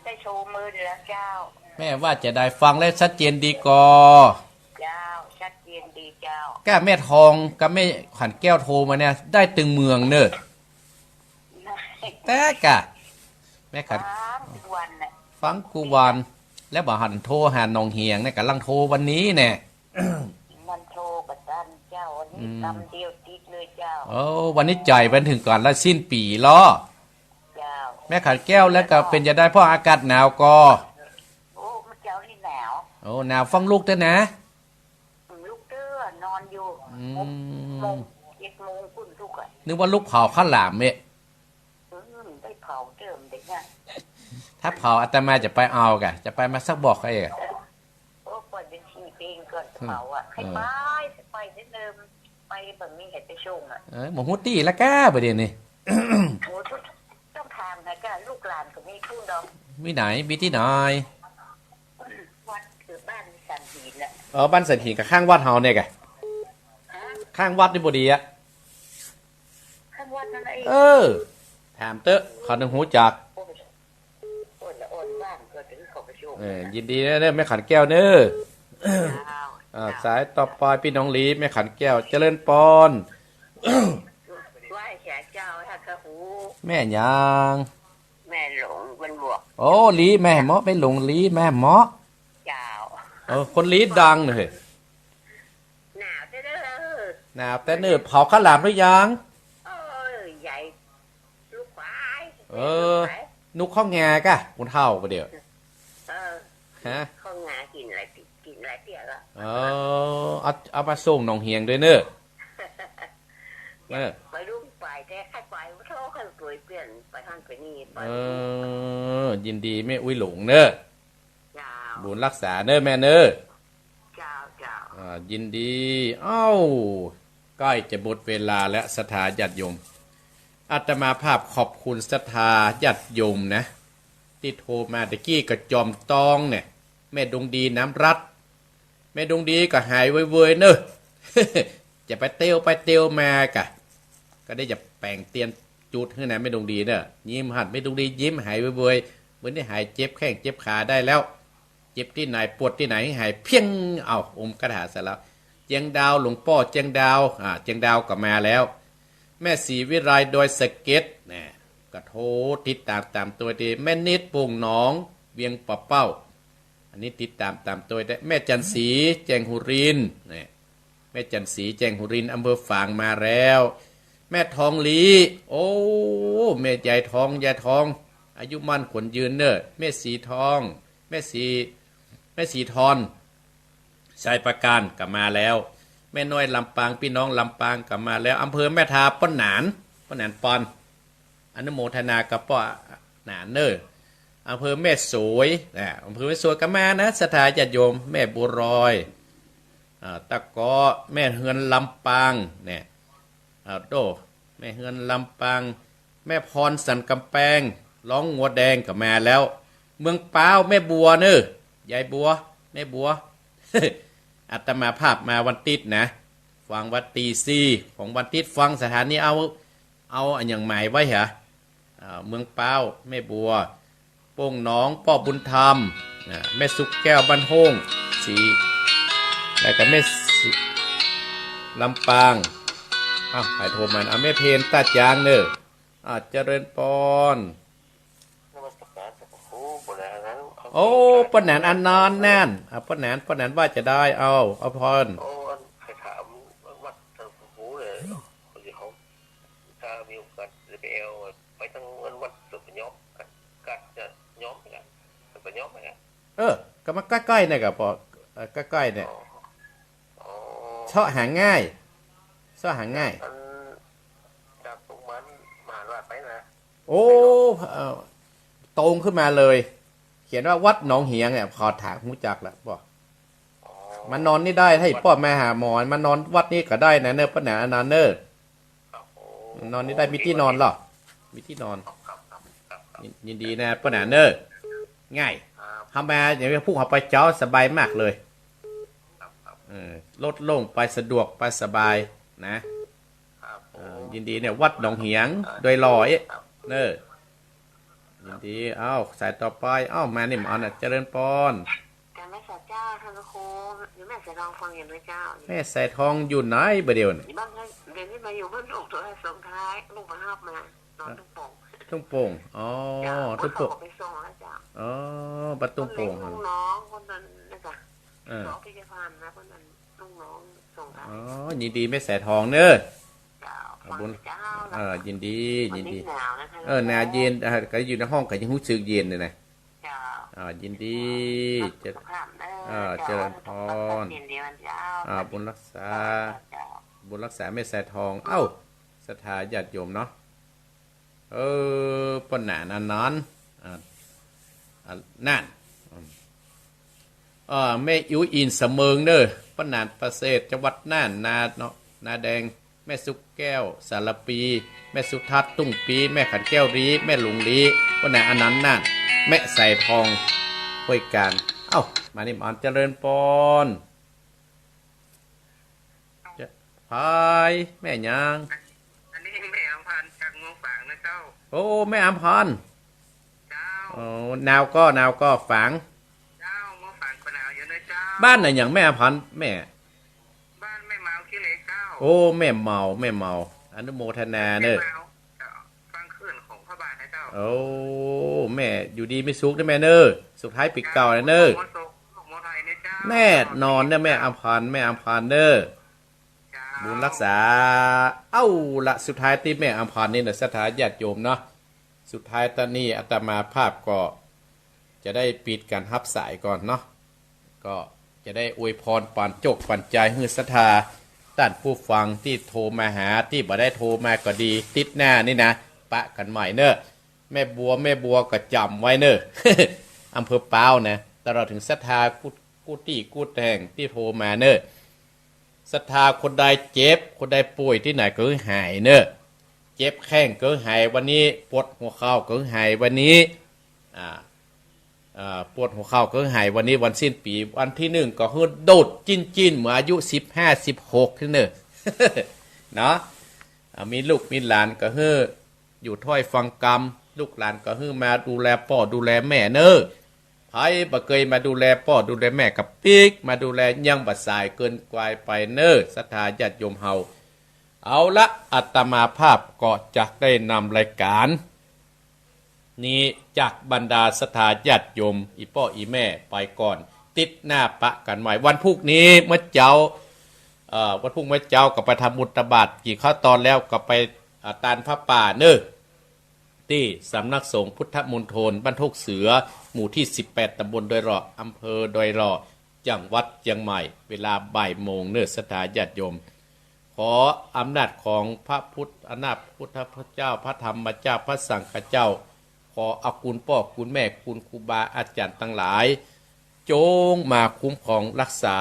ได้โทรมือแล้วเจ้า แม่ว่าจะได้ฟังแล้วชัดเจนดีก่อ เจ้า ชัดเจนดีเจ้า ก้าแม่ทองกับแม่ขันแก้วโทรมาเนี่ย ได้ตึงเมืองเน้อ แต่ก้า แม่ขัน ฟังทุกวันน่ะ ฟังกู้วัน แล้วบ่หันโทรหาหนองเหียงเนี่ย ก่ำลังโทรวันนี้เนี่ย มันโทรบ่ตันเจ้า วันนี้ อืม กำเดียวติดเลยเจ้า เออ วันนี้จ่อยไปเถิงก่อนแล้ว สิ้นปี๋ลอ เจ้า แม่ขันแก้ว แล้วก็เป๋นจะได้ เพราะอากาศหนาวก่อ โอ้ มันเจ้านี่หนาว โอ้ หนาวฟังลูกเต๊อะนะ ลูกเตื้อนอนอยู่ อืม หกโมง เจ็ดโมงปุ้นตุ๊กอะ นึกว่าลุกเผาข้าวหลามเมะ อืม ได้เผาเติมเด็กอะ ถ้าเผาอาตมาจะไปเอาก่ะ จะไปมาสักบอกใค่อะ โอ้ ปล่อยบัญชีเองก่อน จะเผาอะ อืม ใค่ไป เออ ไปเดิม ไปแบบนี้ใค่ไปส่งอะ เออ บ่ฮู้ตี้ละก้า บ่าเดี่ยวนี้ โอ้ ต้องถามนะก้า ลูกหลานก็มีทุนดอก มีไหน มีตี้ไหน วัดคือบ้านสันหินน่ะ เออ บ้านสันหินกับข้างวัดเฮาเนี่ยก่ะ ฮะ ข้างวัดนี่บ่ดีอะ ข้างวัดนั่นเอง เออ ถามเต๊อะ เขานึ่งฮู้จัก โอ้ย โอ้ย ละอ่อนว่างก็ถึงเขาประชุม เออ ยินดีเน้อ เน้อ แม่ขันแก้วเน้อ เจ้า อ่า เจ้า สายต่อไป ปี้น้องหลี แม่ขันแก้ว เจริญปอน ไหว้แขกเจ้า ถ้าเขาฮู้ แม่หยัง แม่หลง มันบวก โอ้ หลี แม่เหมาะ แม่หลง หลี แม่เหมาะ เจ้า เออ คนหลีดังเน้อ หนาวแต๊เน้อ หนาวแต๊เน้อ เผาข้าวหลามหรือยัง เออ ใหญ่ ลูกควาย เออ ลูกควาย นุกข้าวงาก่ะ คนเฒ่าบ่าเดี่ยว เออ ฮะ ข้าวงากิ๋นหลายปี กิ๋นหลายเตื้อละ เออ เอา เอามาส่งหนองเหียงด้วยเน้อ เออ ไปรุ่งไปแต่ใค่ไป โอ้โธ่ ใค่ไปเปลี่ยน ไปหั้นไปนี่ ไป เออ ยินดีแม่อุ๊ยหลงเน้อ เจ้า บุญรักษาเน้อแม่เน้อ เจ้า เจ้า อ่า ยินดี เอ้า ใก้จะหมดเวลาแล้ว ศรัทธาญาติโยม อาตมาภาพขอบคุณศรัทธาญาติโยมนะ ตี้โทรมาตะกี้ก็จอมต้องเนี่ย แม่ดวงดีน้ำรัตน์ แม่ดวงดีก็หายเวยๆเน้อ จะไปเตียวไปเตียวมาก่ะ ก็ได้จะแป๋งเตียนจุดหื้อนะแม่ดวงดีเน้อ ยิ้มหัด แม่ดวงดียิ้มหายเวยๆ มื้อนี้หายเจ็บแข้งเจ็บขาได้แล้ว เจ็บตี้ไหนปวดตี้ไหนหายเพี้ยง เอ้า อมคาถาเสร็จแล้ว เจียงดาว หลวงป้อเจียงดาว อ่า เจียงดาวก็มาแล้ว แม่ศรีวิไลดอยสะเก็ด นะ ก็โทรติดตามตามตัวดี แม่นิดโป่งหนอง เวียงป่าเป้า อันนี้ติดตามตามตัวได้ แม่จันทร์ศรี แจ้งฮูรินทร์ นะ แม่จันทร์ศรี แจ้งฮูรินทร์ อำเภอฝางมาแล้ว แม่ทองหลี โอ้ แม่ยายทอง ยายทอง อายุมั่นขวัญยืนเน้อ แม่สีทอง แม่สี แม่สีทอน ชัยปราการก็มาแล้ว แม่น้อยลำปาง ปี้น้องลำปางก็มาแล้ว อำเภอแม่ทา ป้อหนาน ป้อหนานปอน อนุโมทนากับป้อหนานเน้อ อำเภอแม่สวย อ่า อำเภอแม่สวยก็มานะ ศรัทธาญาติโยม แม่บัวลอย อ่า ตะเกาะ แม่เฮือนลำปาง เนี่ย อ่า โต้ แม่เฮือนลำปาง แม่พรสันกำแปง ร้องงัวแดงก็มาแล้ว เมืองป๊าว แม่บัวเน้อ ยายบัว แม่บัว อาตมาภาพมาวันติ๊ดนะ ฟังวันตี้สี่ของวันติ๊ด ฟังสถานี เอา เอาอะหยังหมายไว้หะ อ่า เมืองป๊าว แม่บัว โป่งหนอง ป้อบุญธรรม อ่า แม่สุขแก้ว บ้านโฮ่ง สี แล้วก็แม่สี ลำปาง อ้าว ใผโทรมา อ่ะ แม่เพญ ต้าจางเน้อ อ่า เจริญปอน นมัสการครับ โอ้ ป้อหนานนั้น เอา โอ้ ป้อหนานอันนานนั่น อ่ะ ป้อหนาน ป้อหนานว่าจะได้ เอา เอาพร โอ้ อันใค่ถามวัดเถอะ โอ้โห เลย เดี๋ยวเขา ถ้ามีโอกาสจะไปแอว ไปตั้งวัดสุพยอม กัดจะยอมไหมครับ สุพยอมไหมครับ เออ ก็มาใก้ๆ เนี่ยก็ปอ เออ ใก้ๆ เนี่ย อ๋อ อ๋อ เซาะหาง่าย เซาะหาง่าย อัน จากตรงนั้นมหาราชไปนะ โอ้ เอ่อ ตรงขึ้นมาเลย เขียนว่าวัดหนองเหียงเนี่ย ขอถามฮู้จักแล้วปอ อ๋อ มานอนนี่ได้ ถ้าป้อมาหาหมอ มานอนวัดนี่ก็ได้นะเน้อ ป้อหนานอันนานเน้อ ครับ โอ้ นอนนี่ได้ มีตี้นอนเหรอ มีตี้นอน ครับ ครับ ครับ ครับ ยิน ยินดีนะ ป้อหนานเน้อ ง่าย ครับ เฮามา อย่างนี้พวกเฮาไปเจ๊าสบายมากเลย ครับ ครับ เออ รถโล่ง ไปสะดวก ไปสบายนะ ครับ เออ ยินดีเนี่ย วัดหนองเหียง โดยหล่อเอ๊ะ ครับ เน้อ ยินดี เอ้า สายต่อไป เอ้า มานี่ มาเอานะ เจริญปอน กราบนมัสการเจ้า ท่านพระครู อยู่แม่สายทองฟังอยู่นะเจ้า แม่สายทองอยู่ไหนบ่าเดี่ยวนี้ อยู่บ้าน เดี๋ยวนี้มาอยู่บ้านลูก โทรส่งท้าย ลูกมาฮับมา นอนทุ่งโป่ง ทุ่งโป่ง อ๋อ เจ้า ทุ่งโป่ง เขาไปส่งแล้วเจ้า อ๋อ บ้านทุ่งโป่ง คนเล็กลูกน้อง คนนั้นนะจ๊ะ เออ สองพิจารณานะ คนนั้นลูกน้องส่งท้าย อ๋อ ยินดีแม่สายทองเน้อ เจ้า เอาบุญ ฟังเจ้า เออ ยินดี วันนี้ ยินดี หนาวนะคะ เออ หนาวเย็น เออ ก็อยู่ในห้องก็ยังฮู้สึกเย็นเลยนะ เจ้า อ่า ยินดี เจ้า สุขภาพเด้อ อ่า เจ้า เจริญพร เจ้า ยินดีวันเจ้า อ่า บุญรักษา เจ้า บุญรักษาแม่สายทอง เอ้า ศรัทธาญาติโยมเนาะ เออ ป้อหนานอันนั้น อ่า อ่า นั่น อืม เออ แม่อิ๋วอินเสมิงเน่อ ป้อหนานประเสริฐ จังหวัดน่าน นาเนาะ นาแดง แม่สุขแก้ว สารปี แม่สุทัศน์ ตุ้งปี แม่ขันแก้วลี แม่หลวงลี ป้อหนานอันนั้นน่ะ แม่สายทอง ห้วยกลาง เอ้า มานี่ มาเจริญปอน จะ พาย แม่หยัง อันนี้แม่อำพันธ์จากเมืองฝางนะเจ้า โอ้ แม่อำพันธ์ เจ้า โอ้ นาวก่อ นาวก่อ ฝาง เจ้า เมืองฝางก็หนาวอยู่นะเจ้า บ้านไหนหยังแม่อำพันธ์ แม่ บ้านแม่เมาขี้เหล็กเจ้า โอ้ แม่เมา แม่เมา อนุโมทนาเน่อ แม่เมา เจ้า ฟังคลื่นของพระบาทนะเจ้า โอ้ แม่อยู่ดีมีสุขเน่อแม่เน่อ สุขท้ายปี๋เก่าแล้วเน่อ เจ้า แน่นอนเน่อ แม่อำพันธ์ แม่อำพันธ์เน่อ เจ้า บุญรักษา เอ้าละ สุดท้ายตี้แม่อำพันธ์นี่เน่อ ศรัทธาญาติโยมเนาะ สุดท้ายตอนนี้อาตมาภาพก็จะได้ปิดก๋านฮับสายก่อนเนาะ ก็จะได้อวยพรปานจกปานใจ๋หื้อศรัทธาต้านผู้ฟังตี้โทรมาหา ตี้บ่ได้โทรมาก็ดี ติ๊ดหน้านี่นะ ปะกั๋นใหม่เน่อ แม่บัว แม่บัวก็จ๋ำไว้เน่อ อำเภอป๊าวนะ ตลอดเถิงศรัทธากู้ กู้ตี้กู้แห่งตี้โทรมาเน่อ ศรัทธาคนใดเจ็บ คนใดป่วยตี้ไหนก็หื้อหายเน่อ เจ็บแข้งก็หื้อหายวันนี้ ปวดหัวเข่าก็หื้อหายวันนี้ อ่า อ่า ปวดหัวเข่าก็หื้อหายวันนี้วันสิ้นปี๋ วันตี้นึ่งก็หื้อโดดจิ๊นๆ เหมือนอายุสิบห้า สิบหก ตี้เน่อ เนาะ อ่า มีลูกมีหลานก็หื้ออยู่ถ้อยฟังกำ ลูกหลานก็หื้อมาดูแลป้อดูแลแม่เน่อ ใผบ่เกยมาดูแลป้อดูแลแม่ก็ปิ๊กมาดูแล ยังบ่สายเกินกวายไปเน่อ ศรัทธาญาติโยมเฮา เอาละ อาตมาภาพก็จะได้นำรายก๋านนี้จากบรรดาศรัทธาญาติโยม อี่ป้ออี่แม่ไปก่อน ติ๊ดหน้าปะกั๋นใหม่ วันพูกนี้เมื่อเจ๊า เอ่อ วันพูกเมื่อเจ๊าก็ไปทำบุญตักบาตร กิ๋นข้าวตอนแล้วก็ไป อ่า ตานผ้าป่าเน่อ ตี้สำนักสงฆ์พุทธมณฑลบ้านโคกเสือ หมู่ตี้สิบแปด ตำบลดอยหล่อ อำเภอดอยหล่อ จังหวัดเจียงใหม่ เวลาบ่ายโมงเน่อ ศรัทธาญาติโยม ขออำนาจของพระพุทธ อำนาจพุทธเจ้า พระธรรมเจ้า พระสังฆเจ้า ขอเอาคุณป้อคุณแม่ คุณครูบาอาจ๋ารย์ตังหลาย จงมาคุ้มครองรักษา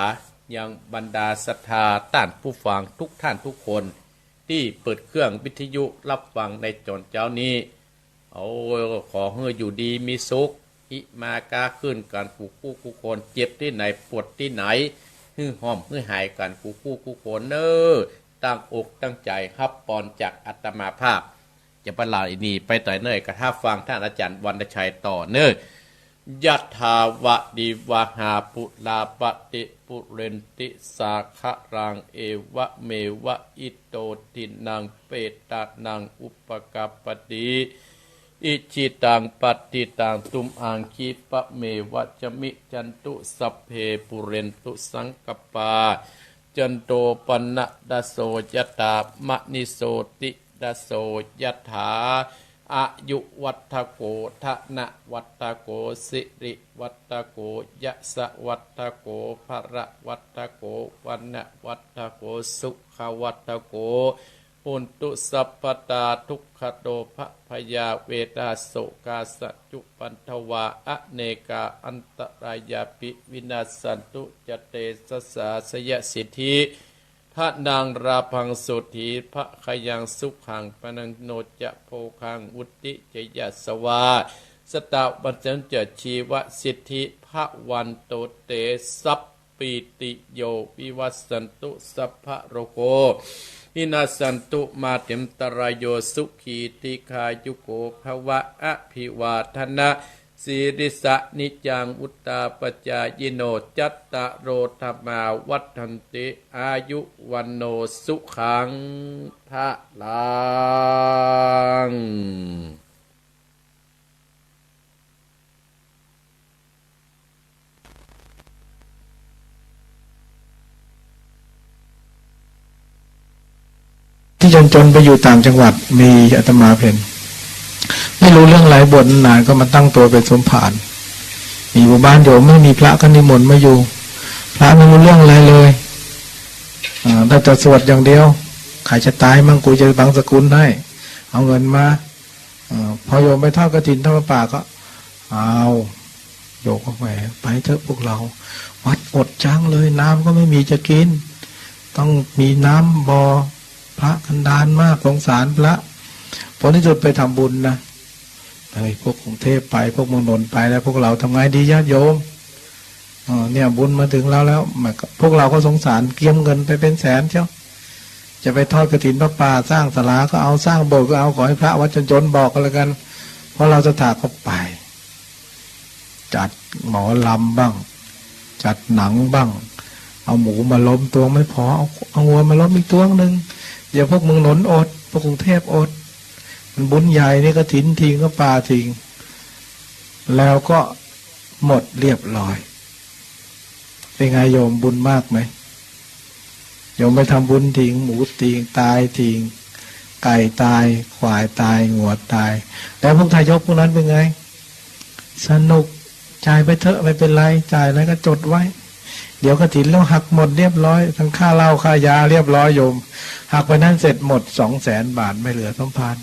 ยังบรรดาศรัทธาต้านผู้ฟังทุกท่านทุกคน ตี้เปิดเครื่องวิทยุฮับฟังในจอนเจ๊านี้ เอา ขอหื้ออยู่ดีมีสุข หิมาก๊าขึ้นกั๋นกู้กู้กู้คน เจ็บตี้ไหนปวดตี้ไหน หื้อฮ่อมหื้อหายกั๋นกู้กู้กู้คนเน่อ ตั้งอกตั้งใจ๋ฮับปอนจากอาตมาภาพ จะปะหลาดอีนี่ไปต่อเน่อ ก็ถ้าฟังต้านอาจ๋ารย์วรรณชัยต่อเน่อ ยะถาวะริวะหาปูราปะริปูเรนติสาคะรัง เอวะเมวะอิโตทินังเปตานังอุปะกัปปะติ อิจิตังปัตติตังตุมหังคิปะเมวะสะมิจฉันตุ สัพเพปูเรนตุสังกัปปา จันโทปะนะระโสยะถา มะณิโชติระโสยะถา อายุวัฑฒะโข ธนะวัฑฒะโข สิริวัฑฒะโข ยะสะวัฑฒะโข พะละวัฑฒะโข วะนะวัฑฒะโข สุขะวัฑฒะโข โหนตุสัพพะตา ทุกขะโตภะพะยาเวทะโสกาสัจจุปันทวา อเนกาอันตะรายาปิ วินาสสันตุ จะเตชะสา ชยะสิทธิ ทะนังลาภังโสตถีภะคะยังสุขัง พะนังโนจะโภคัง วุตติจะยะสะวา สะตะวัสสันจะ ชีวะสิทธิ ภะวันโต เต สัพ ปีติโย วิวัสสันตุ สัพพะโรโค วินาสสันตุ มาเตมตะรายโย สุขี ทีฆายุโก ภะวะ อะภิวาทะนะสีลิสสะ นิจจัง วุฑฒาปะจายิโน จัตตาโร ธัมมา วัฑฒันติ อายุ วัณโณ สุขัง พะลัง ตี้จนๆ ไปอยู่ต่างจังหวัด มีอาตมาเพ่น ไม่รู้เรื่องอะไร บวชนานก็มาตั้งตัวเป๋นสมภาร มีหมู่บ้านโยมไม่มีพระก็นิมนต์มาอยู่ พระไม่รู้เรื่องอะไรเลย อ่า ได้แต่สวดอย่างเดียว ใครจะตายมั่ง กูจะบังสกุลให้ เอาเงินมา เอ่อ พอโยมไปทอดกฐินทอดผ้าป่าก็ เอา โยมก็ไป ไปเถอะพวกเรา วัดอดจังเลย น้ำก็ไม่มีจะกิน ต้องมีน้ำบ่อ พระกันดารมาก สงสารพระ ผลที่สุดไปทำบุญนะ เฮ้ย พวกกรุงเทพไป พวกเมืองนนท์ไปแล้ว พวกเราทำไงดีญาติโยม เออ เนี่ย บุญมาถึงเราแล้ว มันก็ พวกเราก็สงสาร เกียมเงินไปเป็นแสนเชียว จะไปทอดกฐินผ้าป่า สร้างศาลาก็เอา สร้างโบสถ์ก็เอา ขอให้พระวัดจนๆ บอกกันแล้วกัน เพราะเราศรัทธาก็ไป จัดหมอลำบ้าง จัดหนังบ้าง เอาหมูมาล้มตวงไม่พอ เอา เอาวัวมาล้มอีกตวงหนึ่ง เดี๋ยวพวกเมืองนนท์อด พวกกรุงเทพอด มันบุญใหญ่นี่ กฐินถิง ผ้าป่าถิง แล้วก็หมดเรียบร้อย เป็นไงโยม บุญมากไหม โยมไปทำบุญถิง หมูถิง ตายถิง ไก่ตาย ควายตาย งัวตาย แล้วพวกทายกพวกนั้นเป็นไง สนุก จ่ายไปเถอะ ไม่เป็นไร จ่ายอะไรก็จดไว้ เดี๋ยวกฐินแล้วหักหมดเรียบร้อย ทั้งค่าเหล้าค่ายาเรียบร้อยโยม หักไปนั้นเสร็จหมดสองแสนบาท ไม่เหลือสมภาร